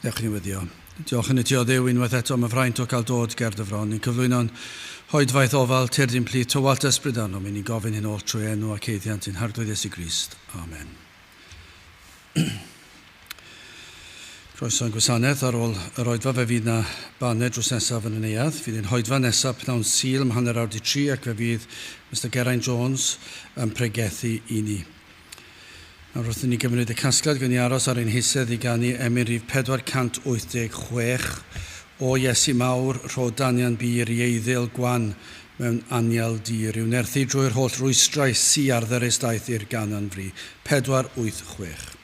Dewch i ni weddio. Diolch yn i ti o Dduw unwaith eto am y fraint o cael dod ger dy fron. Ni'n cyflwyno'n hoedfaeth ofal tyrd i'n plith tywallt ysbryd arnom. I ni'n gofyn hyn oll trwy enw ac eiddiant ein Harglwydd Iesu Grist. Amen. Croeso i'n gwasanaeth. Ar ôl yr oedfa fe fydd na baned drws nesaf yn y neuadd. Fydd ein hoedfa nesaf pnawn Sul am 2:30 ac fe fydd Mister Geraint Jones yn pregethu i ni. Nawr wrth i ni gymryd y casgliad, gawn ni aros ar ein heisedd i ganu emyn rhif 486, O Iesu mawr, rho danian bur i eiddil gwan mewn anial dir, i'w nerthu drwy'r holl rwystrau sy ar ddyrys daith i'r Ganan fri. 486.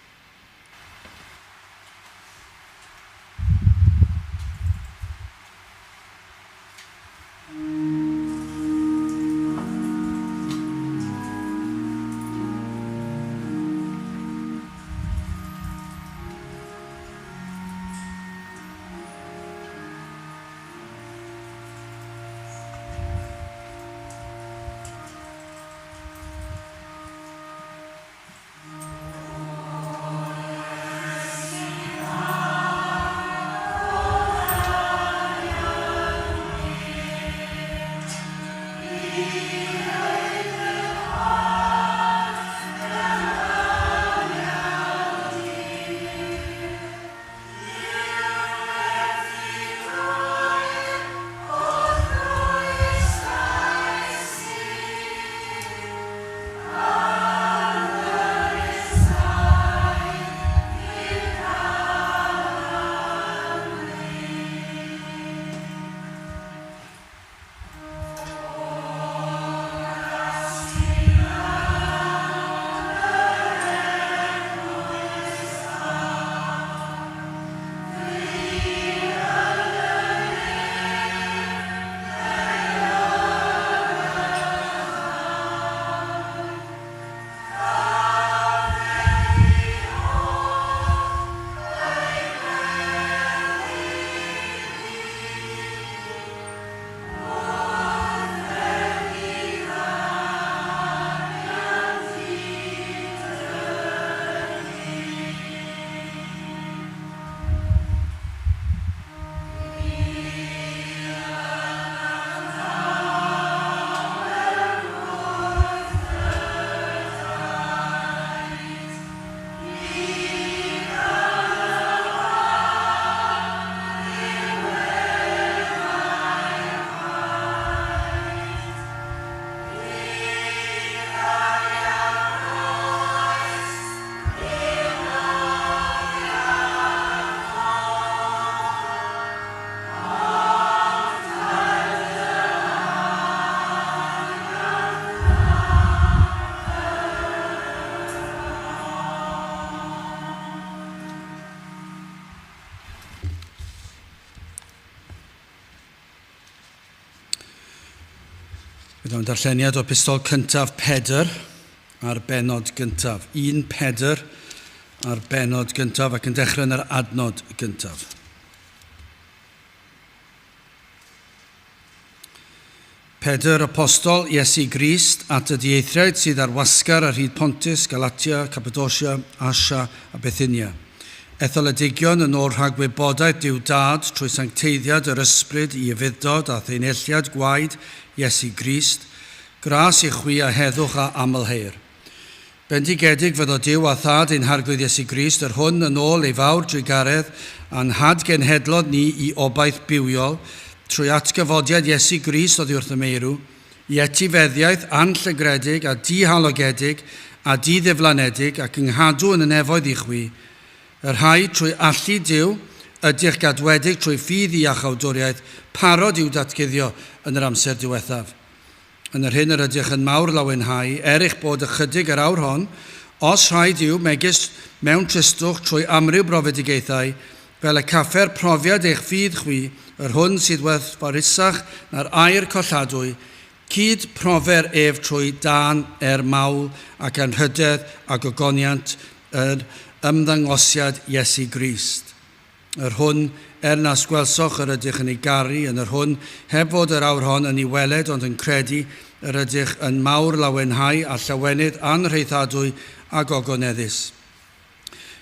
Bydd o'n darlleniad o pistol cyntaf Pedr a'r benod gyntaf. 1 Pedr a'r benod gyntaf ac yn dechrau yn yr adnod gyntaf. Pedr, apostol Iesu Grist, at y dieithriaid sydd ar wasgar ar hyd Pontus, Galatia, Cappadocia, Asia a Bithynia. Etholedigion yn ôl rhagwybodaeth Duw Dad trwy sancteiddiad yr Ysbryd i ufudd-dod a theinelliad gwaed Iesu Grist, gras i chwi a heddwch a amlheir. Bendigedig fyddo Duw a Thad ein Harglwydd Iesu Grist, yr hwn yn ôl ei fawr drugaredd a'n hadgenhedlodd ni i obaith bywiol, trwy atgyfodiad Iesu Grist oddi wrth y meirw, i etifeddiaeth anllygredig a dihalogedig a diddiflanedig ac ynghadw yn y nefoedd i chwi, y rhai trwy allu Duw ydych gadwedig trwy ffydd i iachawdwriaeth parod i'w datguddio yn yr amser diwethaf. Yn yr hyn yr ydych yn mawr lawenhau, er eich bod ychydig yr awr hon, os rhaid yw, megis mewn tristwch trwy amryw brofedigaethau, Fel y caffer profiad eich ffydd chwi, yr hwn sydd werthfawrusach na'r aur colladwy, cyd profer ef trwy dân er mawl ac anrhydedd a gogoniant yr ymddangosiad Iesu Grist. Yr hwn, er nas gwelsoch yr ydych yn ei garu, yn yr hwn, heb fod yr awr hon yn ei weled ond yn credu, yr ydych yn mawr lawenhau a llawenydd anrhaethadwy a gogoneddus.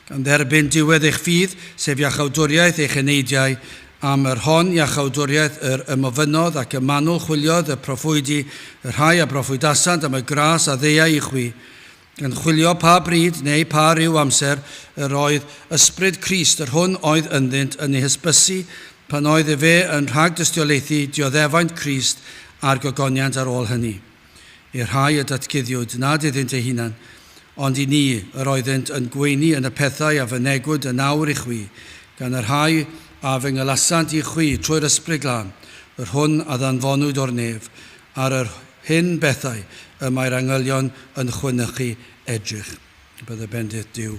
Gan dderbyn diwedd eich ffydd, sef iachawdwriaeth eich eneidiau, am yr hon iachawdwriaeth yr ymofynnodd ac y manwl chwiliodd y proffwydi, y rhai a broffwydasant am y gras a ddeuai i chwi, gan chwilio pa bryd neu pa ryw amser yr oedd ysbryd Crist yr hwn oedd ynddynt yn ei hysbysu pan oedd efe yn rhagdystiolaethu dioddefaint Crist a'r gogoniant ar ôl hynny. I'r rhai y datguddiwyd nad iddynt eu hunain, ond i ni, yr oeddynt yn gweini yn y pethau a fynegwyd yn awr i chwi, gan y rhai a fengylasant i chwi trwy'r Ysbryd Glân, yr hwn a ddanfonwyd o'r nef, ar yr hyn bethau y mae'r angylion yn chwynychu edrych. Bydde bendith Duw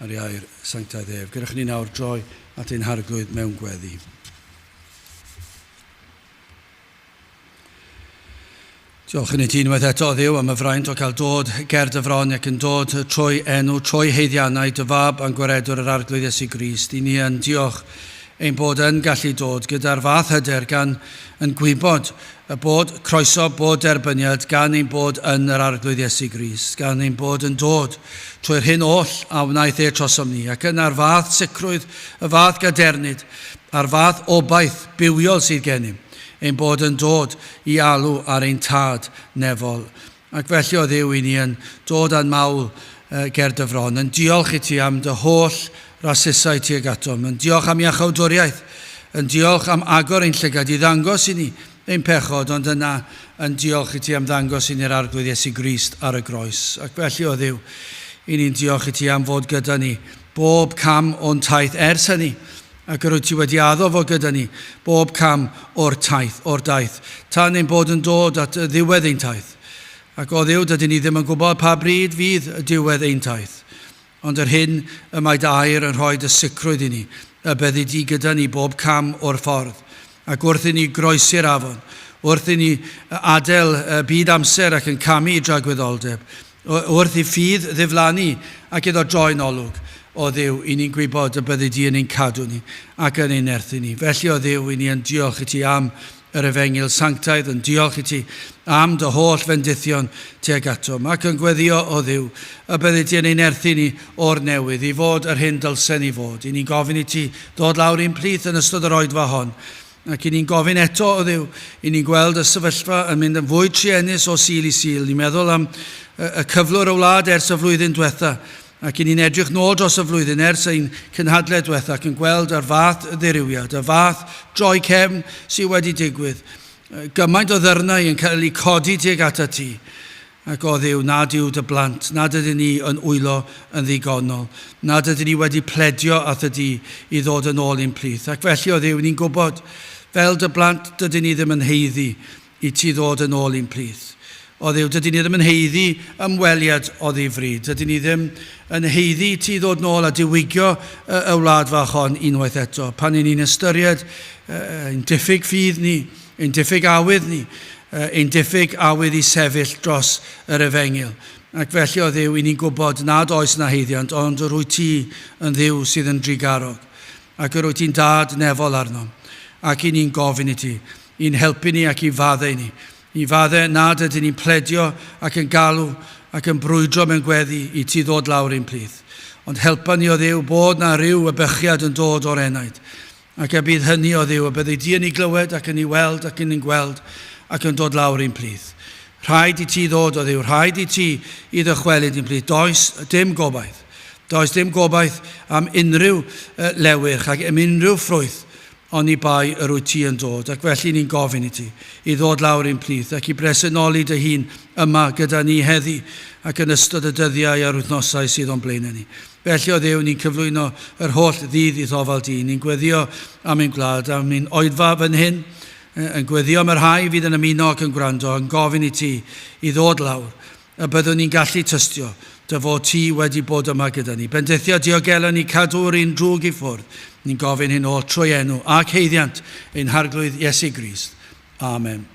ar ei air sanctaidd ef. Gadewch i ni nawr droi at ein Harglwydd mewn gweddi. Diolch i ni ti unwaith eto, Dduw, am y fraint o cael dod ger dy fron ac yn dod trwy enw, trwy haeddiannau dy fab a'n gwaredwr yr Arglwydd Iesu Grist. I ni yn diolch ein bod yn gallu dod gyda'r fath hyder gan yn gwybod y bod croeso, bod derbyniad gan ein bod yn yr Arglwydd Iesu Grist, gan ein bod yn dod trwy'r hyn oll a wnaeth e trosom ni, ac yna'r fath sicrwydd, y fath gadernid, a'r fath obaith bywiol sydd gennym, ein bod yn dod i alw ar ein Tad nefol. Ac felly, o Dduw, i ni yn dod â'n mawl ger dy fron, yn diolch i ti am dy holl rasusau tuag atom, yn diolch am iachawdwriaeth, yn diolch am agor ein llygad i ddangos i ni ein pechod, ond yna yn diolch i ti am ddangos i ni'r Arglwydd Iesu Grist ar y groes. Ac felly, o Dduw, i ni'n diolch i ti am fod gyda ni bob cam o'n taith ers hynny, Ac yr wyt ti wedi addo fod gyda ni bob cam o'r taith, o'r daith, tan ein bod yn dod at ddiwedd ein taith. Ac o Dduw, dydyn ni ddim yn gwybod pa bryd fydd y diwedd ein taith. Ond yr hyn y mae dy air yn rhoi dy sicrwydd i ni, y byddi di gyda ni bob cam o'r ffordd. Ac wrth i ni groesi'r afon, wrth i ni adael y byd amser ac yn camu i dragwyddoldeb, Wrth i ffydd ddiflannu ac iddo droi'n olwg, o Dduw, i ni'n gwybod y byddi di yn ein cadw ni ac yn ein nerthu ni. Felly, o Dduw, i ni yn diolch i ti am yr efengyl sanctaidd, yn diolch i ti am dy holl fendithion tuag atom, ac yn gweddïo, o Dduw, y byddi di yn ein nerthu ni o'r newydd i fod yr hyn dylsen ni fod. I ni'n gofyn i ti ddod lawr i'n plith yn ystod yr oedfa hon, Ac i ni'n gofyn eto, o Dduw, i ni'n gweld y sefyllfa yn mynd yn fwy truenus o Sul i Sul. Ni'n meddwl am y cyflwr y wlad ers y flwyddyn diwetha, ac i ni'n edrych nôl dros y flwyddyn ers ein cynhadledd diwetha ac yn gweld yr fath ddirywiad, y fath droi cefn sydd wedi digwydd. Gymaint o ddyrnau yn cael eu codi tuag atat ti. Ac o Dduw, nad yw dy blant, nad ydyn ni yn wylo yn ddigonol, nad ydyn ni wedi pledio â thy di i ddod yn ôl i'n plith. Ac felly, o Dduw, ni'n gwybod, fel dy blant, dydyn ni ddim yn haeddu i ti ddod yn ôl i'n plith. O Dduw, dydyn ni ddim yn haeddu ymweliad o ddifri. Dydyn ni ddim yn haeddu i ti ddod nôl a diwygio y, y wlad fach hon unwaith eto. Pan y'n ni'n ystyried ein diffyg ffydd ni, Ein diffyg awydd ni, ein diffyg awydd i sefyll dros yr efengyl. Ac felly, o Dduw, i ni'n gwybod nad oes na haeddiant, ond yr wyt ti yn Dduw sydd yn drugarog, ac yr wyt ti'n dad nefol arnom. Ac i ni'n gofyn i ti, i'n helpu ni ac i faddau ni, i faddau nad ydyn ni'n pledio ac yn galw ac yn brwydro mewn gweddi i ti ddod lawr i'n plith. Ond helpa ni, o Dduw, bod na ryw ebychiad yn dod o'r enaid, Ac y bydd hynny, o Dduw, y byddi di yn ei glywed ac yn ei weld ac yn ein gweld ac yn dod lawr i'n plith. Rhaid i ti ddod, o Dduw, rhaid i ti i ddychwelyd i'n plith. Does dim gobaith. Does dim gobaith am unrhyw lewyrch ac am unrhyw ffrwyth oni bai yr wyt ti yn dod. Ac felly ni'n gofyn i ti i ddod lawr i'n plith ac i bresenoli dy hun yma gyda ni heddi ac yn ystod y dyddiau a'r wythnosau sydd o'n blaenau ni. Felly, o Dduw, ni'n cyflwyno yr holl ddydd i'th ofal di. Ni'n gweddio am ein gwlad, am ein oedfa fan hyn, yn gweddio am y rhai fydd yn ymuno ac yn gwrando, yn gofyn i ti i ddod lawr, y byddwn ni'n gallu tystio dy fod ti wedi bod yma gyda ni. Bendithio diogelu ni, cadw'r un drwg i ffwrdd. Ni'n gofyn hyn oll trwy enw ac haeddiant ein Harglwydd Iesu Grist. Amen.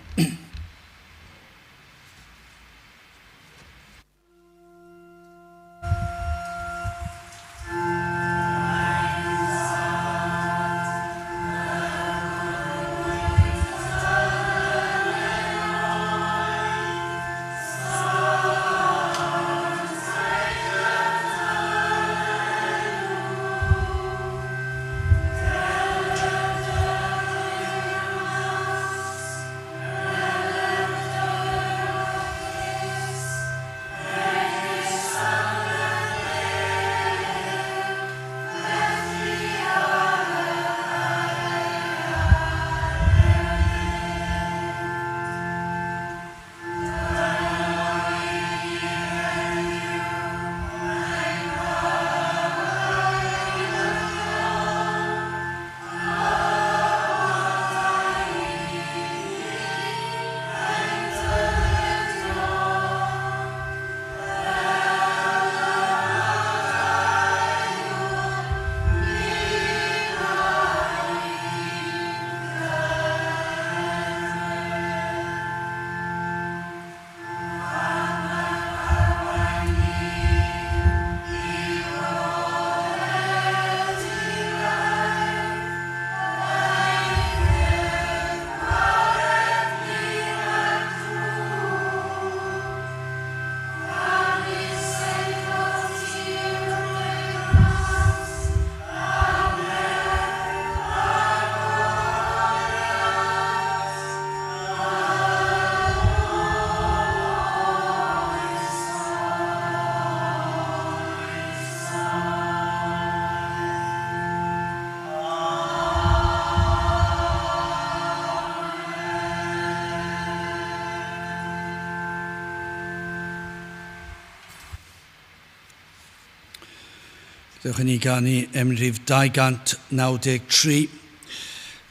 Dewch i ni ganu emyn rhif 293.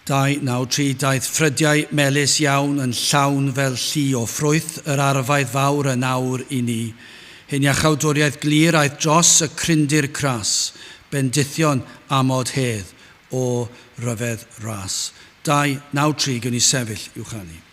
293 Daeth ffrydiau melys iawn yn llawn fel llu o ffrwyth yr arfaeth fawr yn awr i ni. Hen iachawdwriaeth glir aeth dros y crindir cras, bendithion amod hedd o ryfedd ras. 293 Gewn ni sefyll i'w chanu.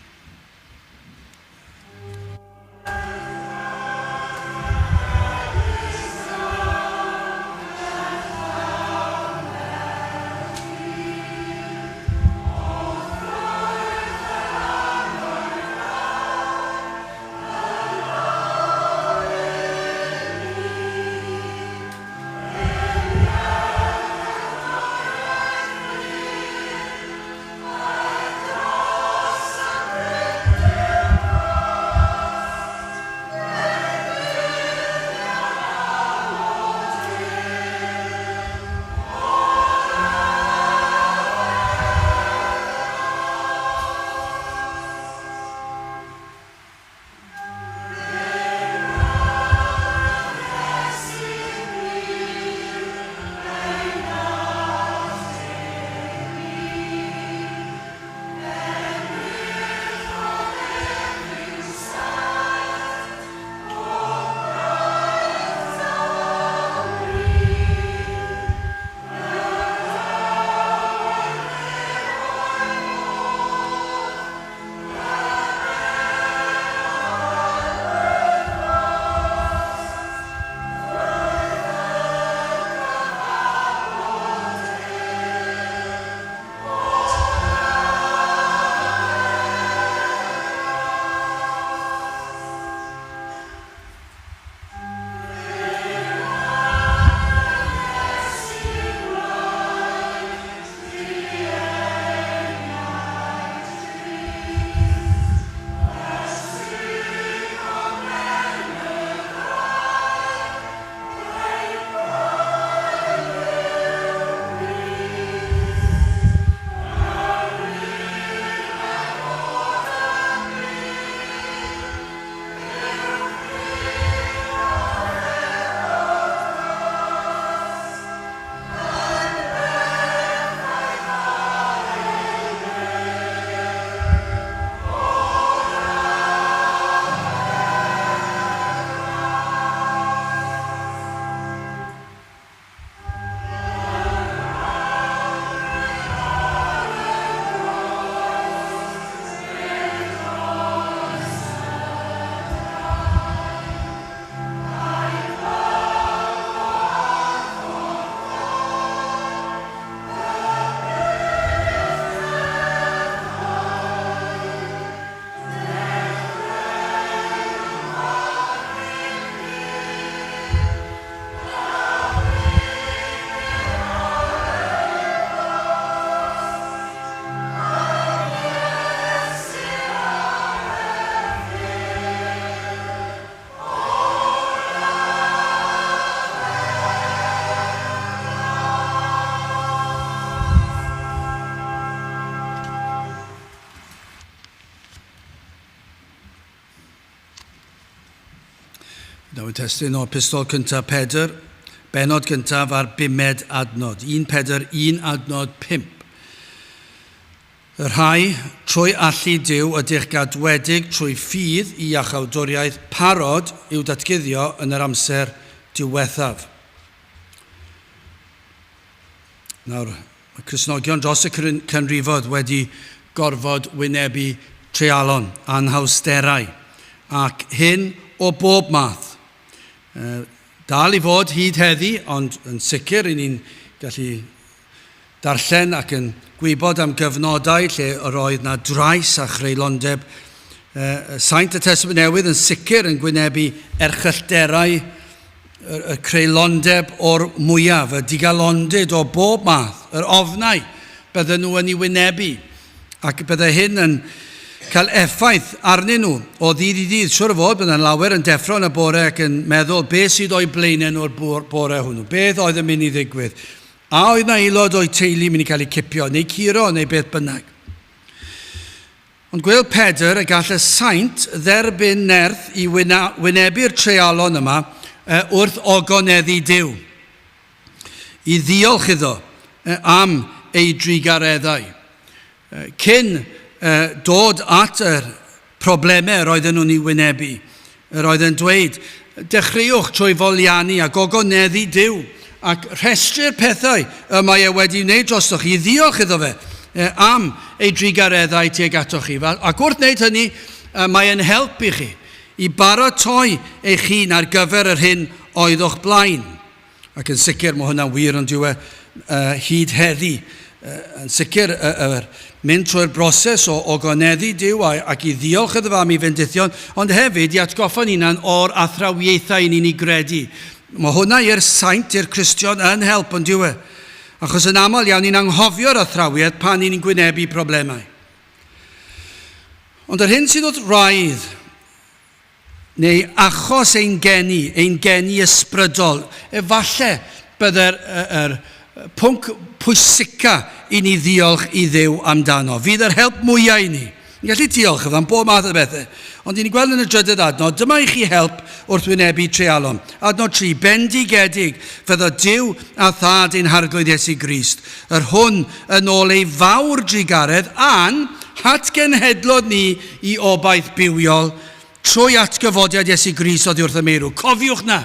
Nawr testun o Epistol cyntaf Pedr, benod gyntaf a'r bumed adnod. 1 Pedr 1 adnod 5. Y rhai, trwy allu Duw ydych gadwedig trwy ffydd i iachawdwriaeth parod i'w datguddio yn yr amser diwethaf. Nawr, mae Cristnogion dros y canrifoedd wedi gorfod wynebu treialon, anhawsterau, ac hyn o bob math. Dal i fod hyd heddi, ond yn sicr i ni'n gallu darllen ac yn gwybod am gyfnodau lle yr oedd na drais a chreulondeb. Saint y Testament Newydd yn sicr yn gwynebu erchyllterau y creulondeb o'r mwyaf, y digalondid o bob math, yr ofnau bydden nhw yn ei wynebu. Ac bydde hyn yn cael effaith arnyn nhw o ddydd i ddydd. Siwr o fod, bydde'n lawer yn deffro yn y bore ac yn meddwl beth sydd o'i blaenau nhw'r bore hwnnw, beth oedd yn mynd i ddigwydd. A oedd 'na aelod o'u teulu mynd i cael eu cipio, neu curo, neu beth bynnag. Ond gwêl Pedr y gall y saint dderbyn nerth i wynebu'r treialon yma wrth ogoneddu Duw. I ddiolch iddo am ei drugareddau. Cyn dod at yr problemau yr oedden nhw'n ei wynebu, yr oedd yn dweud, dechreuwch trwy foliannu a gogoneddu Duw ac rhestru'r pethau y mae e wedi wneud drostoch chi, i ddiolch iddo fe am ei drugareddau tuag atoch chi. Ac wrth wneud hynny, mae e'n help i chi i baratoi eich hun ar gyfer yr hyn oedd o'ch blaen. Ac yn sicr, mae hwnna'n wir ond yw e hyd heddi. Yn sicr, yr mynd trwy'r broses o ogoneddu Duw ac i ddiolch iddo fe am ei fendithion, ond hefyd i atgoffa'n hunan o'r athrawiaethau i ni'n ei gredu. Mae hwnna i'r saint, i'r Cristion, yn help, ond yw e? Achos yn aml iawn ni'n anghofio'r athrawiaeth pan ni'n gwynebu problemau. Ond yr hyn sydd wrth wraidd neu achos ein geni, ein geni ysbrydol, efallai bydde'r er, pwnc pwysica i ni ddiolch i Dduw amdano. Fydd yr help mwyaf i ni. Ni'n gallu diolch iddo am bob math o bethau. Ond i ni'n gweld yn y drydydd adnod, dyma i chi help wrth wynebu treialon. Adnod 3, bendigedig fyddo Duw a Thad ein Harglwydd Iesu Grist, yr hwn yn ôl ei fawr drugaredd a'n hatgenhedlodd ni i obaith bywiol trwy atgyfodiad Iesu Grist oddi wrth y meirw. Cofiwch na!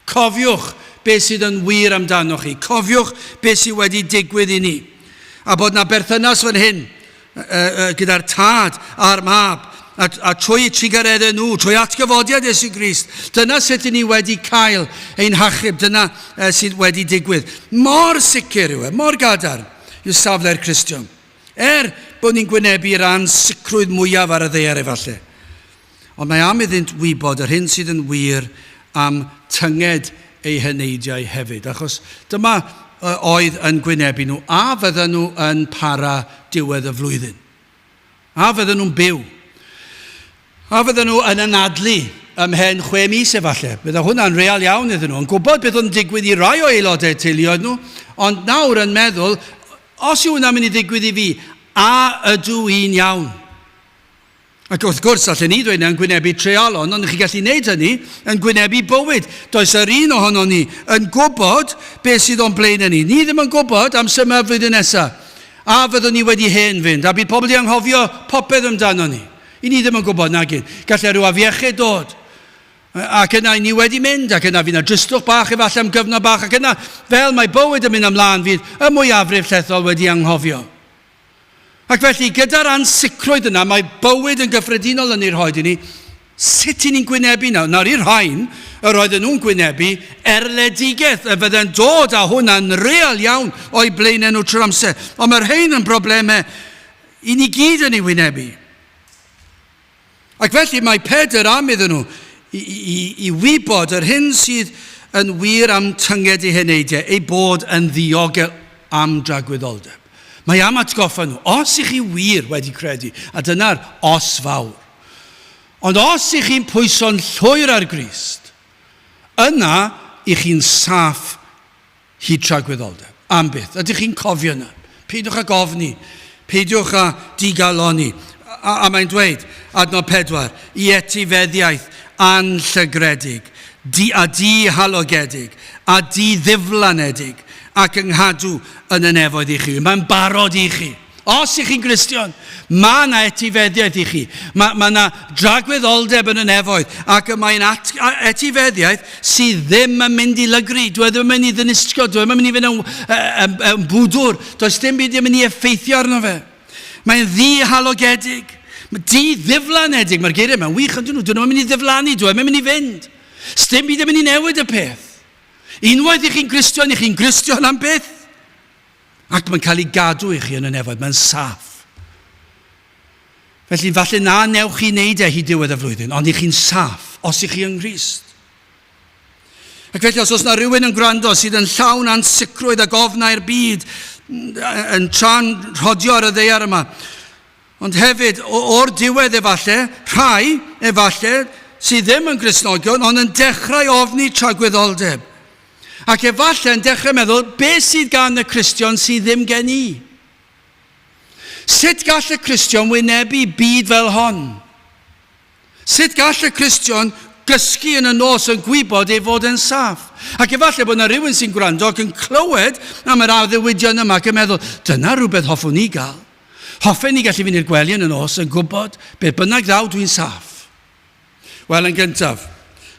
Cofiwch beth sydd yn wir amdanoch chi. Cofiwch beth sydd wedi digwydd i ni. A bod na berthynas fan hyn gyda'r tad a'r mab, a, a trwy trugareddau nhw, trwy atgyfodiad Iesu Grist. Dyna sut i ni wedi cael ein hachub, dyna sydd wedi digwydd. Mor sicr yw e, mor gadarn yw safle'r Cristion. Er bod ni'n gwynebu'r ansicrwydd mwyaf ar y ddaear efallai. Ond mae am iddynt wybod yr hyn sydd yn wir am tynged eu heneidiau hefyd, achos dyma oedd yn gwynebu nhw, a fydden nhw yn para diwedd y flwyddyn? A fydden nhw'n byw? A fydden nhw yn anadlu ymhen 6 mis efallai? Bydde hwnna'n real iawn iddyn nhw, yn gwybod beth oedd yn digwydd i rai o aelodau teuluoedd nhw, ond nawr yn meddwl, os yw hwnna'n mynd i ddigwydd i fi, a ydw i'n iawn? Ac wrth gwrs, allen ni ddweud yn gwynebu treialon, ond chi'n gallu gwneud hynny yn gwynebu bywyd. Does yr un ohono ni yn gwybod beth sydd o'n blaen ni. Ni ddim yn gwybod am symud flwyddyn nesaf. A fyddwn ni wedi hen fynd, a bydd pobl di anghofio popeth amdano ni. I ni ddim yn gwybod nag un. Gallai rhyw afiechyd dod. Ac yna i ni wedi mynd, ac yna fydd yna dristwch bach efallai am gyfnod bach, ac yna fel mae bywyd yn mynd ymlaen fydd y mwyafrif llethol wedi anghofio. Ac felly, gyda'r ansicrwydd yna mae bywyd yn gyffredinol yn ei rhoi i ni, sut i ni'n gwynebu nawr? Nawr i'r rhain, yr oedden nhw'n gwynebu erledigaeth, y fydde'n dod â hwnna'n real iawn o'i blaenau nhw trwy'r amser. Ond mae'r rhain yn broblemau i ni gyd yn ei wynebu. Ac felly mae Pedr am iddyn nhw i, i, i wybod yr hyn sydd yn wir am tynged eu heneidiau, eu bod yn ddiogel am dragwyddoldeb. Mae am atgoffa nhw, os ych chi wir wedi credu, a dyna'r os fawr, ond os ych chi'n pwyso'n llwyr ar Grist, yna ych chi'n saff hyd tragwyddoldeb. Am byth. Ydych chi'n cofio yna? Peidiwch ag ofni. Peidiwch â digalonni. A, a mae'n dweud, adnod 4, i etifeddiaeth anllygredig, di, a dihalogedig, a di-ddiflanedig, ac yng nghadw yn y nefoedd i chi. Mae'n barod i chi. Os ych chi'n Gristion, mae yna etifeddiaeth i chi. Mae, mae yna dragwyddoldeb yn y nefoedd, ac y mae'n at, etifeddiaeth sydd ddim yn mynd i lygru, dwi e ddim yn mynd i ddinistrio, dwi e ddim yn mynd i fynd yn, yn, yn bwdwr, does dim byd yn mynd i effeithio arno fe. Mae'n ddihalogedig, di-ddiflanedig, mae'r geiriau yma'n wych, ond dyn nhw, dyn nhw'n mynd i ddiflannu, dwi e ddim yn mynd i fynd. Sdim byd yn mynd i newid y peth. Unwaith i chi'n Gristion, i chi'n Gristion am byth. Ac mae'n cael ei gadw i chi yn y nefoedd, mae'n saff. Felly, falle na newch chi wneud e hyd diwedd y flwyddyn, ond i chi'n saff, os i chi yng Nghrist. Ac felly, os oes na rhywun yn gwrando sydd yn llawn ansicrwydd ac ofnau'r byd, yn tra'n rhodio ar y ddeiar yma, ond hefyd, o'r diwedd efallai, rhai, efallai, sydd ddim yn Gristnogion, ond yn dechrau ofni tragwyddoldeb. Ac efallai yn dechrau meddwl, beth sydd gan y Cristion sydd ddim gen i? Sut gall y Cristion wynebu byd fel hon? Sut gall y Cristion Gysgu yn y nos yn gwybod ei fod e'n saff. Ac efallai bod yna rhywun sy'n gwrando ac yn clywed am yr addewidion yma ac yn meddwl, dyna rhywbeth hoffwn i gael. Hoffen ni gallu fynd i'r gwely yn y nos yn gwybod beth bynnag ddaw dwi'n saff. Wel, yn gyntaf,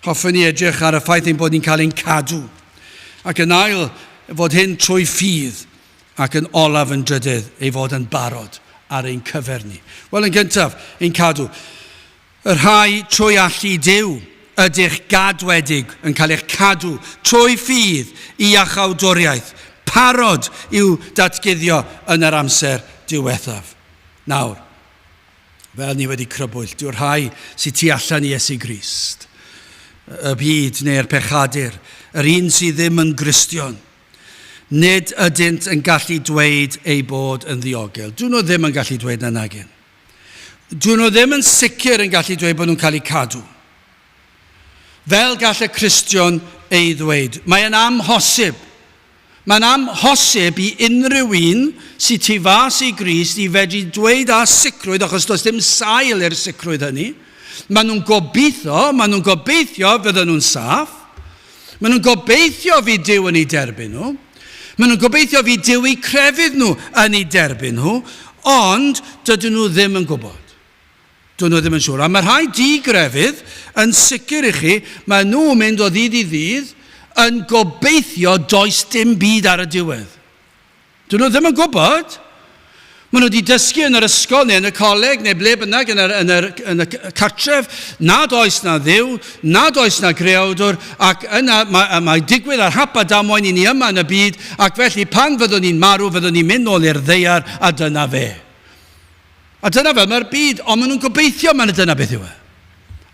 hoffwn i edrych ar y ffaith ein bod ni'n cael ein cadw. Ac yn ail, fod hyn trwy ffydd, ac yn olaf yn drydydd, ei fod yn barod ar ein cyfer ni. Wel, yn gyntaf, ein cadw. Y rhai trwy allu Duw ydych gadwedig yn cael eich cadw trwy ffydd i iachawdwriaeth, parod i'w datguddio yn yr amser diwethaf. Nawr, Fel ni wedi crybwyll, dyw'r rhai sydd tu allan i Iesu Grist, y byd neu'r pechadur, yr un sydd ddim yn Gristion, nid ydynt yn gallu dweud eu bod yn ddiogel. Dyn nhw ddim yn gallu dweud na nagyn. Dyn nhw ddim yn sicr yn gallu dweud bod nhw'n cael eu cadw. Fel gall y Cristion ei ddweud, mae'n amhosib. Mae'n amhosib i unrhyw un sydd tu fas i Grist i fedru dweud â sicrwydd, achos does dim sail i'r sicrwydd hynny. Maen nhw'n gobeithio, maen nhw'n gobeithio fydden nhw'n saff. Maen nhw'n gobeithio fydd Duw yn eu derbyn nhw. Maen nhw'n gobeithio fydd Duw eu crefydd nhw yn eu derbyn nhw, ond dydyn nhw ddim yn gwybod. Dyn nhw ddim yn siŵr. A mae rhai di-grefydd yn sicr i chi, maen nhw'n mynd o ddydd i ddydd yn gobeithio does dim byd ar y diwedd. Dyn nhw ddim yn gwybod. Maen nhw wedi dysgu yn yr ysgol neu yn y coleg neu ble bynnag yn yr, yn yr, yn y cartref nad oes na Dduw, nad oes na greawdwr, ac yna mae, mae digwydd ar hap a damwain i ni yma yn y byd, ac felly pan fyddwn ni'n marw, fyddwn ni'n mynd nôl i'r ddaear a dyna fe. A dyna fel mae'r byd, ond maen nhw'n gobeithio mae dyna beth yw e.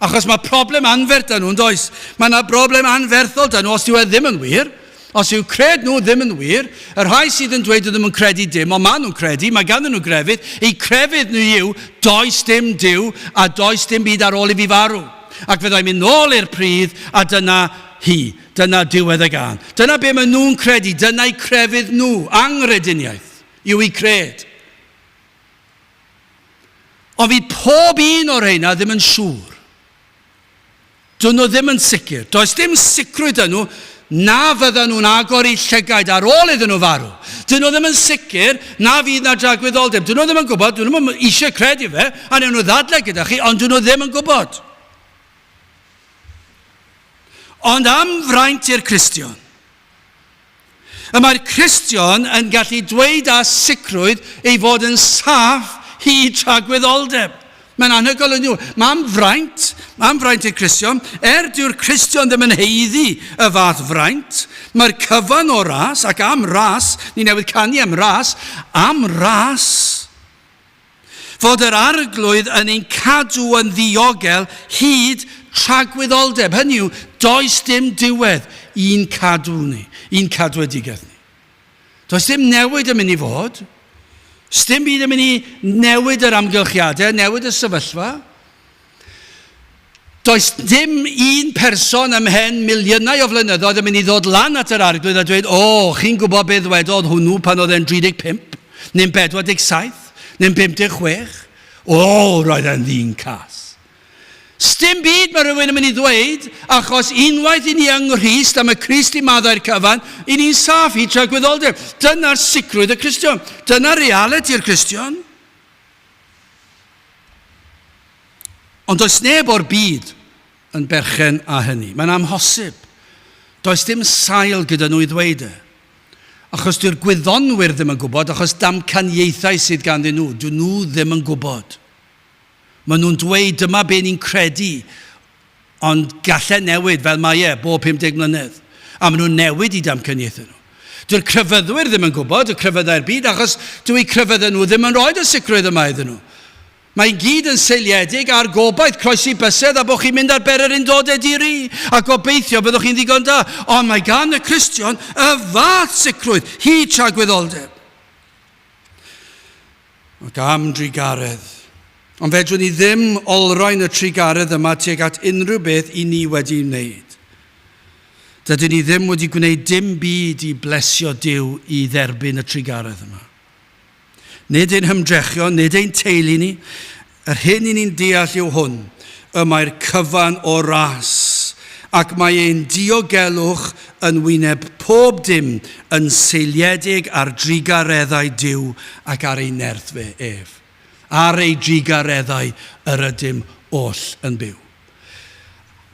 Achos mae problem anferth da nhw, yn does? Mae yna broblem anferthol da nhw os dyw e ddim yn wir. Os yw cred nhw ddim yn wir, y rhai sydd yn dweud ddim yn credu dim, ond maen nhw'n credu, mae ganddyn nhw grefydd, eu crefydd nhw yw, does dim Duw a does dim byd ar ôl i fi farw. Ac fyddai'n mynd nôl i'r pridd a dyna hi, dyna diwedd y gân. Dyna be maen nhw'n credu, dyna'u crefydd nhw, anghrediniaeth yw eu cred. Ond fydd pob un o'r rheina ddim yn siŵr. Dyn nhw ddim yn sicr. Does dim sicrwydd dyn nhw na fyddan nhw'n agor eu llygaid ar ôl iddyn nhw farw. Dyn nhw ddim yn sicr na fydd na dragwyddoldeb. Dyn nhw ddim yn gwybod, dyn nhw ddim eisiau credu fe, a newn nhw ddadlau gyda chi, ond dyn nhw ddim yn gwybod. Ond am fraint i'r Cristion, Y mae'r Cristion yn gallu dweud â sicrwydd ei fod yn saff hyd tragwyddoldeb. Mae'n anhygoel yn yw. Mae am fraint, mae am fraint i'r Cristion. Er dyw'r Cristion ddim yn heiddi y fath fraint, mae'r cyfan o ras, ac am ras, ni newydd canu am ras, am ras, Fod yr Arglwydd yn ein cadw yn ddiogel hyd tragwyddoldeb. Hynny yw, does dim diwedd i'n cadw ni, i'n cadwedigaeth ni. Does dim newid yn mynd i fod. Sdim byd yn mynd i newid yr amgylchiadau, newid y sefyllfa. Does dim un person ymhen miliynau o flynyddoedd yn mynd i ddod lan at yr Arglwydd a dweud, O, chi'n gwybod beth ddwedodd hwnnw pan oedd e'n 35, neu'n 47, neu'n 56? O, roedd e'n ddyn cas. Sdim byd mae rhywun yn mynd i ddweud, achos unwaith i ni yng Nghrist, a mae Crist i maddau'r cyfan, i ni'n saff i tragwyddoldeb. Dyna'r sicrwydd y Cristion. Dyna realiti'r Cristion. Ond does neb o'r byd yn berchen â hynny. Mae'n amhosib. Does dim sail gyda nhw i ddweud e. Achos dyw'r gwyddonwyr ddim yn gwybod, achos damcaniaethau sydd ganddyn nhw, dyn nhw ddim yn gwybod. Maen nhw'n dweud dyma be ni'n credu, ond gallai newid fel mae e bob 50 mlynedd. A maen nhw'n newid i damcaniaethau nhw. Dyw'r crefyddwyr ddim yn gwybod, y crefyddau'r byd, achos dyw eu crefyddau nhw ddim yn rhoi y sicrwydd yma iddyn nhw. Mae i gyd yn seiliedig ar gobaith, croesi bysedd a bod chi'n mynd ar bererindodau di-ri a gobeithio byddwch chi'n ddigon da. Ond mae gan y Cristion y fath sicrwydd, hyd tragwyddoldeb. Ac am drugaredd. Ond fedrwn ni ddim olrhain y trugaredd yma tuag at unrhyw beth i ni wedi wneud. Dydyn ni ddim wedi gwneud dim byd i blesio Duw i dderbyn y trugaredd yma. Nid ein hymdrechion, nid ein teulu ni. Yr hyn i ni'n deall yw hwn, y mae'r cyfan o ras. Ac mae ein diogelwch yn wyneb pob dim yn seiliedig ar drugareddau Duw ac ar ei nerth fe ef. Ar ei drugareddau yr ydym oll yn byw.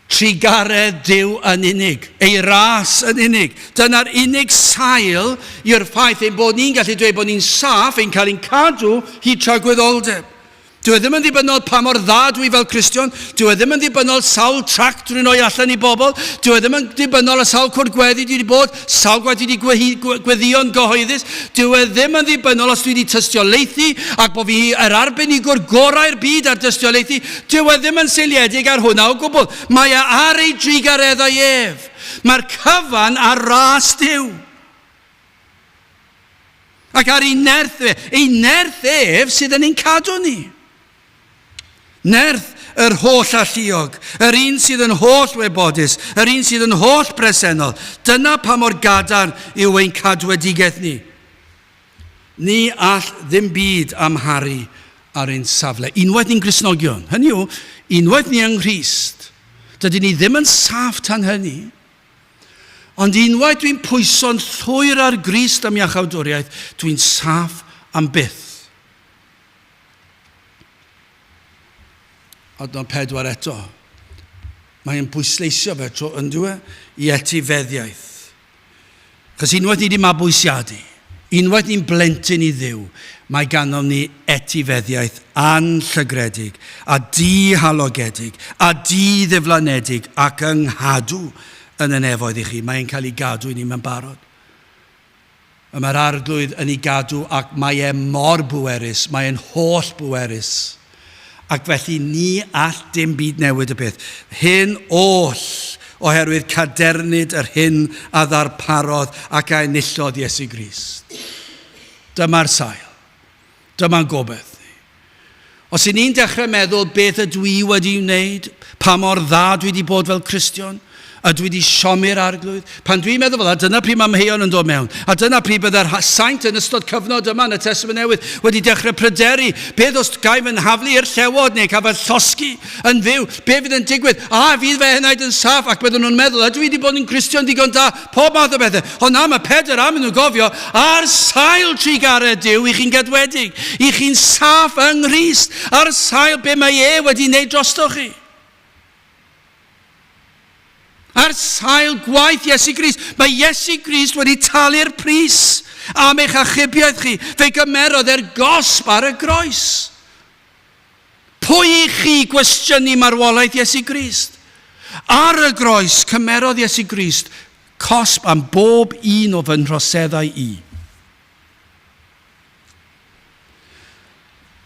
Trugaredd Duw yn unig, ei ras yn unig. Dyna'r unig sail i'r ffaith ein bod ni'n gallu dweud bod ni'n saff, ein cael ein cadw hyd tragwyddoldeb. Dyw e ddim yn ddibynnol pa mor dda dwi fel Cristion, dyw e ddim yn ddibynnol sawl tract dwi'n rhoi allan i bobl, dyw e ddim yn ddibynnol ar sawl cwrdd gweddi dwi wedi bod, sawl gwaith dwi wedi gweddïo'n gyhoeddus, dyw e ddim yn ddibynnol os dwi wedi tystiolaethu ac bod fi yr arbenigwr gorau'r byd ar dystiolaethu, dyw e ddim yn seiliedig ar hwnna o gwbl. Mae e ar ei drugareddau ef. Mae'r cyfan ar ras Duw. Ac ar ei nerth e, ei nerth ef sydd yn ein cadw ni. Nerth yr holl alluog, yr un sydd yn holl wybodus, yr un sydd yn holl bresennol. Dyna pa mor gadarn yw ein cadwedigaeth ni. Ni all ddim byd amharu ar ein safle. Unwaith ni'n Gristnogion, hynny yw, unwaith ni yng Nghrist, dydyn ni ddim yn saff tan hynny. Ond unwaith dwi'n pwyso'n llwyr ar Grist am iachawdwriaeth, dwi'n saff am byth. Adnod 4 eto. Mae'n pwysleisio fe tro yn dwi i etifeddiaeth. Chos unwaith ni wedi mabwysiadu, unwaith ni'n blentyn i Dduw, mae ganddo ni etifeddiaeth anllygredig a dihalogedig a di-ddiflanedig ac yng nghadw yn y nefoedd i chi. Mae'n cael ei gadw i ni mewn barod. Y mae'r Arglwydd yn ei gadw ac mae e mor bwerus, mae e'n holl bwerus. Ac felly ni all dim byd newid y peth. Hyn oll oherwydd cadernid yr hyn a ddarparodd ac a enillodd Iesu Grist. Dyma'r sail. Dyma'n gobaith ni. Os y'n ni'n dechrau meddwl beth ydw i wedi wneud, pa mor dda dwi wedi bod fel Cristion, ydw i wedi siomi'r Arglwydd? Pan dwi'n meddwl fel 'na, dyna pryd mae amheuon yn dod mewn. A dyna pryd byddai'r saint yn ystod cyfnod yma yn y Testament Newydd wedi dechrau pryderu, beth os ga i fy nhaflu i'r llewod neu cael fy llosgi yn fyw? Be fydd yn digwydd? A fydd fy enaid yn saff? Ac bydden nhw'n meddwl, ydw i wedi bod yn Gristion digon da? Pob math o bethau. Ond na, mae Pedr am nhw gofio, ar sail trugaredd Duw, i chi'n gadwedig, i chi'n saff yng Nghrist, ar sail be mae e wedi wneud drostoch chi. Ar sail gwaith Iesu Grist. Mae Iesu Grist wedi talu'r pris am eich achubiaeth chi. Fe gymerodd e'r gosb ar y groes. Pwy i chi gwestiynu marwolaeth Iesu Grist? Ar y groes, cymerodd Iesu Grist cosb am bob un o fy nhroseddau i.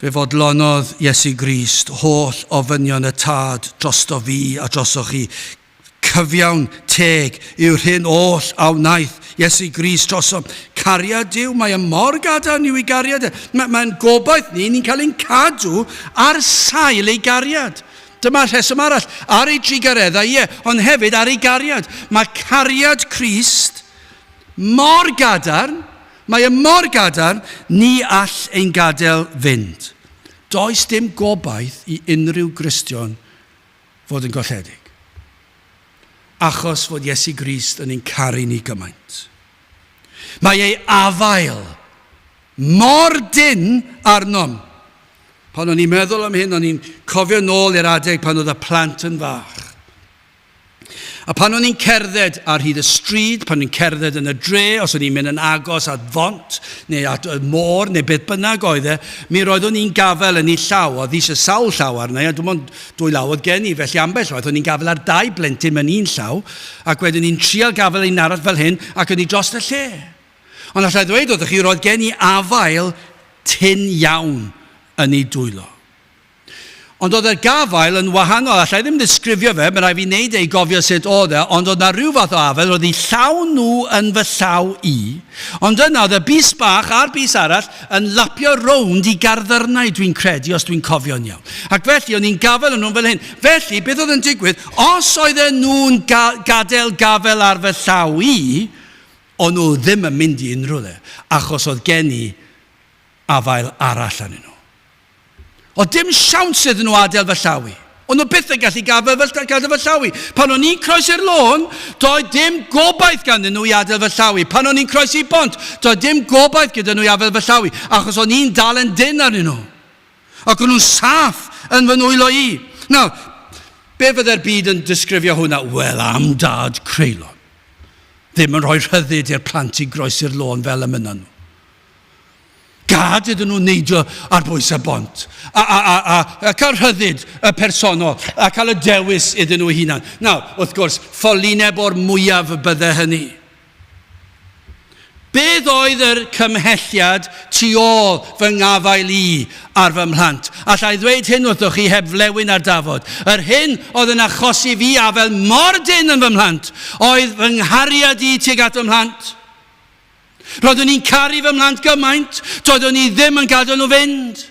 Fe fodlonodd Iesu Grist holl ofynion y Tad drosto fi a drosoch chi. Cyfiawn, teg yw'r hyn oll a wnaeth Iesu Grist drosom. Cariad Duw, mae e mor gadarn yw ei gariad e. Mae'n mae gobaith ni, ni'n cael ein cadw ar sail ei gariad. Dyma'r rheswm arall, ar ei trugareddau, ie, ond hefyd ar ei gariad. Mae cariad Crist mor gadarn, Mae e mor gadarn, ni all ein gadael fynd. Does dim gobaith i unrhyw Gristion fod yn golledig. Achos fod Iesu Grist yn ein caru ni gymaint. Mae ei afael mor dynn arnom. Pan o'n i'n meddwl am hyn, o'n i'n cofio nôl i'r adeg pan oedd y plant yn fach. A pan o'n i'n cerdded ar hyd y stryd, pan o'n i'n cerdded yn y dre, os o'n i'n mynd yn agos at font, neu at y môr, neu beth bynnag oedd e, mi roeddwn i'n gafael yn ei llaw. Oedd eisiau sawl llaw arna i, a dim ond dwy law oedd gen i, felly ambell waith o'n i'n gafael ar dau blentyn mewn un llaw, ac wedyn i'n trial gafael un arall fel hyn, ac o'n i dros y lle. Ond allai ddweud wrthych chi, roedd gen i afael tyn iawn yn ei dwylo. Ond oedd y gafael yn wahanol. Alla i ddim ddisgrifio fe, mae rhaid fi wneud e i gofio sut oedd e, ond oedd na rhyw fath o afael, roedd eu llaw nhw yn fy llaw i. Ond yna oedd y bys bach a'r bys arall yn lapio rownd i garddyrnau, dwi'n credu, os dwi'n cofio'n iawn. Ac felly, o'n i'n gafael yn nhw'n fel hyn. Felly, beth oedd yn digwydd, os oedden nhw'n ga gadael gafael ar fy llaw i, o'n nhw ddim yn mynd i unrhyw le, achos oedd gen i afael arall arnyn nhw. Oedd dim siawns iddyn nhw adael fy llaw i. O'n nhw byth yn gallu gafael fy, gadael fy llaw i. Pan o'n i'n croesi'r lôn, doedd dim gobaith ganddyn nhw i adael fy llaw i. Pan o'n i'n croesi bont, doedd dim gobaith gyda nhw i afael fy llaw i, achos o'n i'n dal yn dynn arnyn nhw. Ac o'n nhw'n saff yn fy nwylo i. Nawr, be fydde'r byd yn disgrifio hwnna? Wel, am dad creulon. Ddim yn rhoi rhyddid i'r plant i groesi'r lôn fel y mynnan nhw. Gad iddyn nhw neidio ar bwys y bont a, a, a, a, a cael rhyddid y personol a cael y dewis iddyn nhw hunan. Nawr, wrth gwrs, ffolineb o'r mwyaf y bydde hynny. Beth oedd yr cymhelliad tu ôl fy ngafael i ar fy mhlant? Alla i ddweud hyn wrthoch chi heb flewyn ar dafod. Yr hyn oedd yn achosi fi afael mor dynn yn fy mhlant oedd fy nghariad i tuag at fy mhlant. Roeddwn i'n caru fy mhlant gymaint, doeddwn i ddim yn gadael nhw fynd.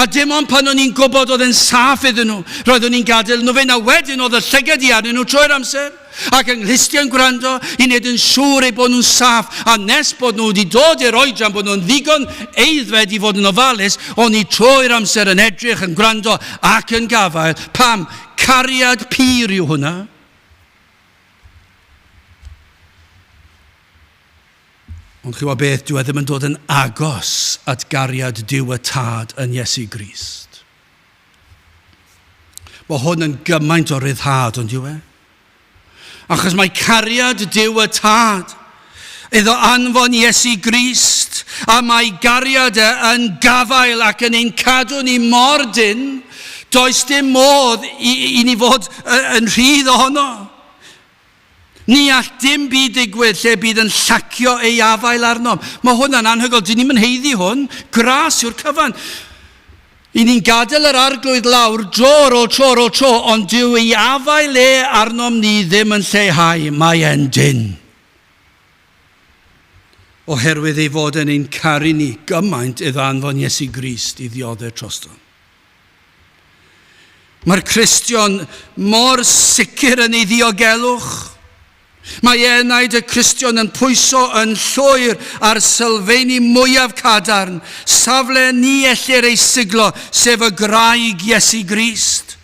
A dim ond pan o'n i'n gwybod oedd e'n saff iddyn nhw, roeddwn i'n gadael nhw fynd, a wedyn oedd y llygad i arnyn nhw trwy'r amser, ac yng nghlustiau'n gwrando i wneud yn siŵr eu bod nhw'n saff, a nes bod nhw wedi dod i'r oedran bod nhw'n ddigon aeddfed i fod yn ofalus, o'n i trwy'r amser yn edrych, yn gwrando ac yn gafael. Pam? Cariad pur yw hwnna. Ond chi wybod beth, dyw e ddim yn dod yn agos at gariad Duw y Tad yn Iesu Grist. Mae hwn yn gymaint o ryddhad, ond yw e? Achos mae cariad Duw y Tad iddo anfon Iesu Grist, a mae gariad e yn gafael ac yn ein cadw ni mor dynn, does dim modd i, i ni fod yn rhydd ohono. Ni all dim byd ddigwydd lle bydd yn llacio ei afael arnom. Mae hwnna'n anhygoel. Dyn ni'm yn haeddu hwn. Gras yw'r cyfan. I ni'n gadael yr arglwydd lawr dro ar ôl tro ar ôl tro, ond dyw ei afael e arnom ni ddim yn lleihau. Mae e'n dynn. Oherwydd ei fod e'n ein caru ni gymaint iddo anfon Iesu Grist i ddioddef trostom. Mae'r Cristion mor sicr yn ei ddiogelwch. Mae enaid y Cristion yn pwyso yn llwyr ar sylfeini mwyaf cadarn, safle ni ellir ei siglo, sef y graig Iesu Grist.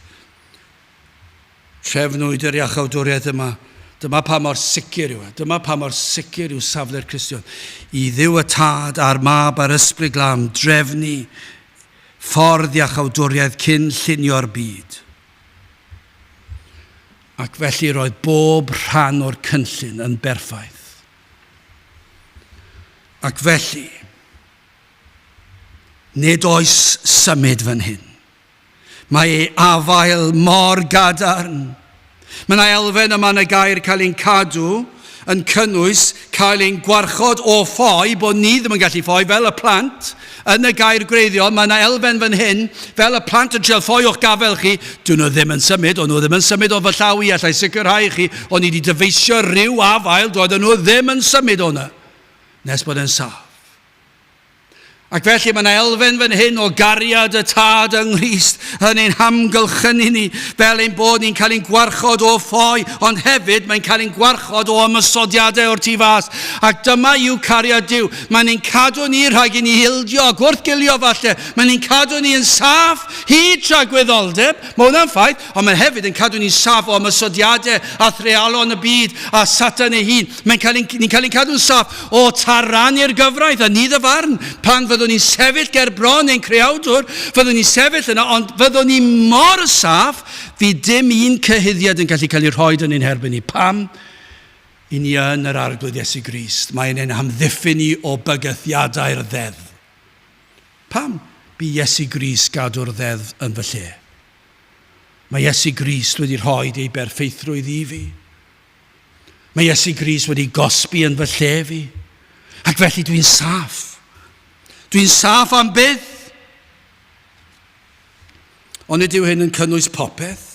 Trefnwyd yr iachawdwriaeth yma. Dyma pa mor sicr yw e. Dyma pa mor sicr yw safle'r Cristion. I Dduw y Tad a'r Mab a'r Ysbryd Glân drefnu ffordd iachawdwriaeth cyn llunio'r byd. Ac felly roedd bob rhan o'r cynllun yn berffaith. Ac felly, nid oes symud fan hyn. Mae ei afael mor gadarn. Mae yna elfen yma yn y gair cael ein cadw yn cynnwys cael ein gwarchod o ffoi, bod ni ddim yn gallu ffoi fel y plant. Yn y gair gwreiddiol, mae yna elfen fan hyn, fel y plant yn trial ffoi o'ch gafel chi, dyn nhw ddim yn symud, o'n nhw ddim yn symud o fy llaw i, allai sicrhau chi, o'n i wedi dyfeisio rhyw afael, doedden nhw ddim yn symud o'na, nes bod e'n saff. Ac felly mae yna elfen fan hyn o gariad y Tad yng Nghrist yn ein hamgylchynu ni, fel ein bod ni'n cael ein gwarchod o ffoi, ond hefyd mae'n cael ein gwarchod o ymosodiadau o'r tu fas. Ac dyma yw cariad Duw. Mae'n ein cadw ni rhag i ni ildio a gwrthgilio falle. Mae'n ein cadw ni yn saff hyd tragwyddoldeb. Mae hwnna'n ffaith, ond mae hefyd yn cadw ni'n saff o ymosodiadau a threialon y byd a Satan ei hun. Mae'n cael ein, ni'n cael ein cadw'n saff o taranu'r gyfraith a nid y farn. Pan fyddwn ni'n sefyll ger bron ein creawdwr, fyddwn ni'n sefyll yna, ond fyddwn ni mor saff, fydd dim un cyhuddiad yn gallu cael ei rhoi yn ein herbyn ni. Pam? I ni yn yr Arglwydd Iesu Grist. Mae'n ein hamddiffyn ni o bygythiadau'r ddeddf. Pam bu Iesu Grist gadw'r ddeddf yn fy lle? Mae Iesu Grist wedi rhoi ei berffeithrwydd i fi. Mae Iesu Grist wedi gosbi yn fy lle fi. Ac felly dwi'n saff. Dwi'n saff am byth. Ond nid yw hyn yn cynnwys popeth.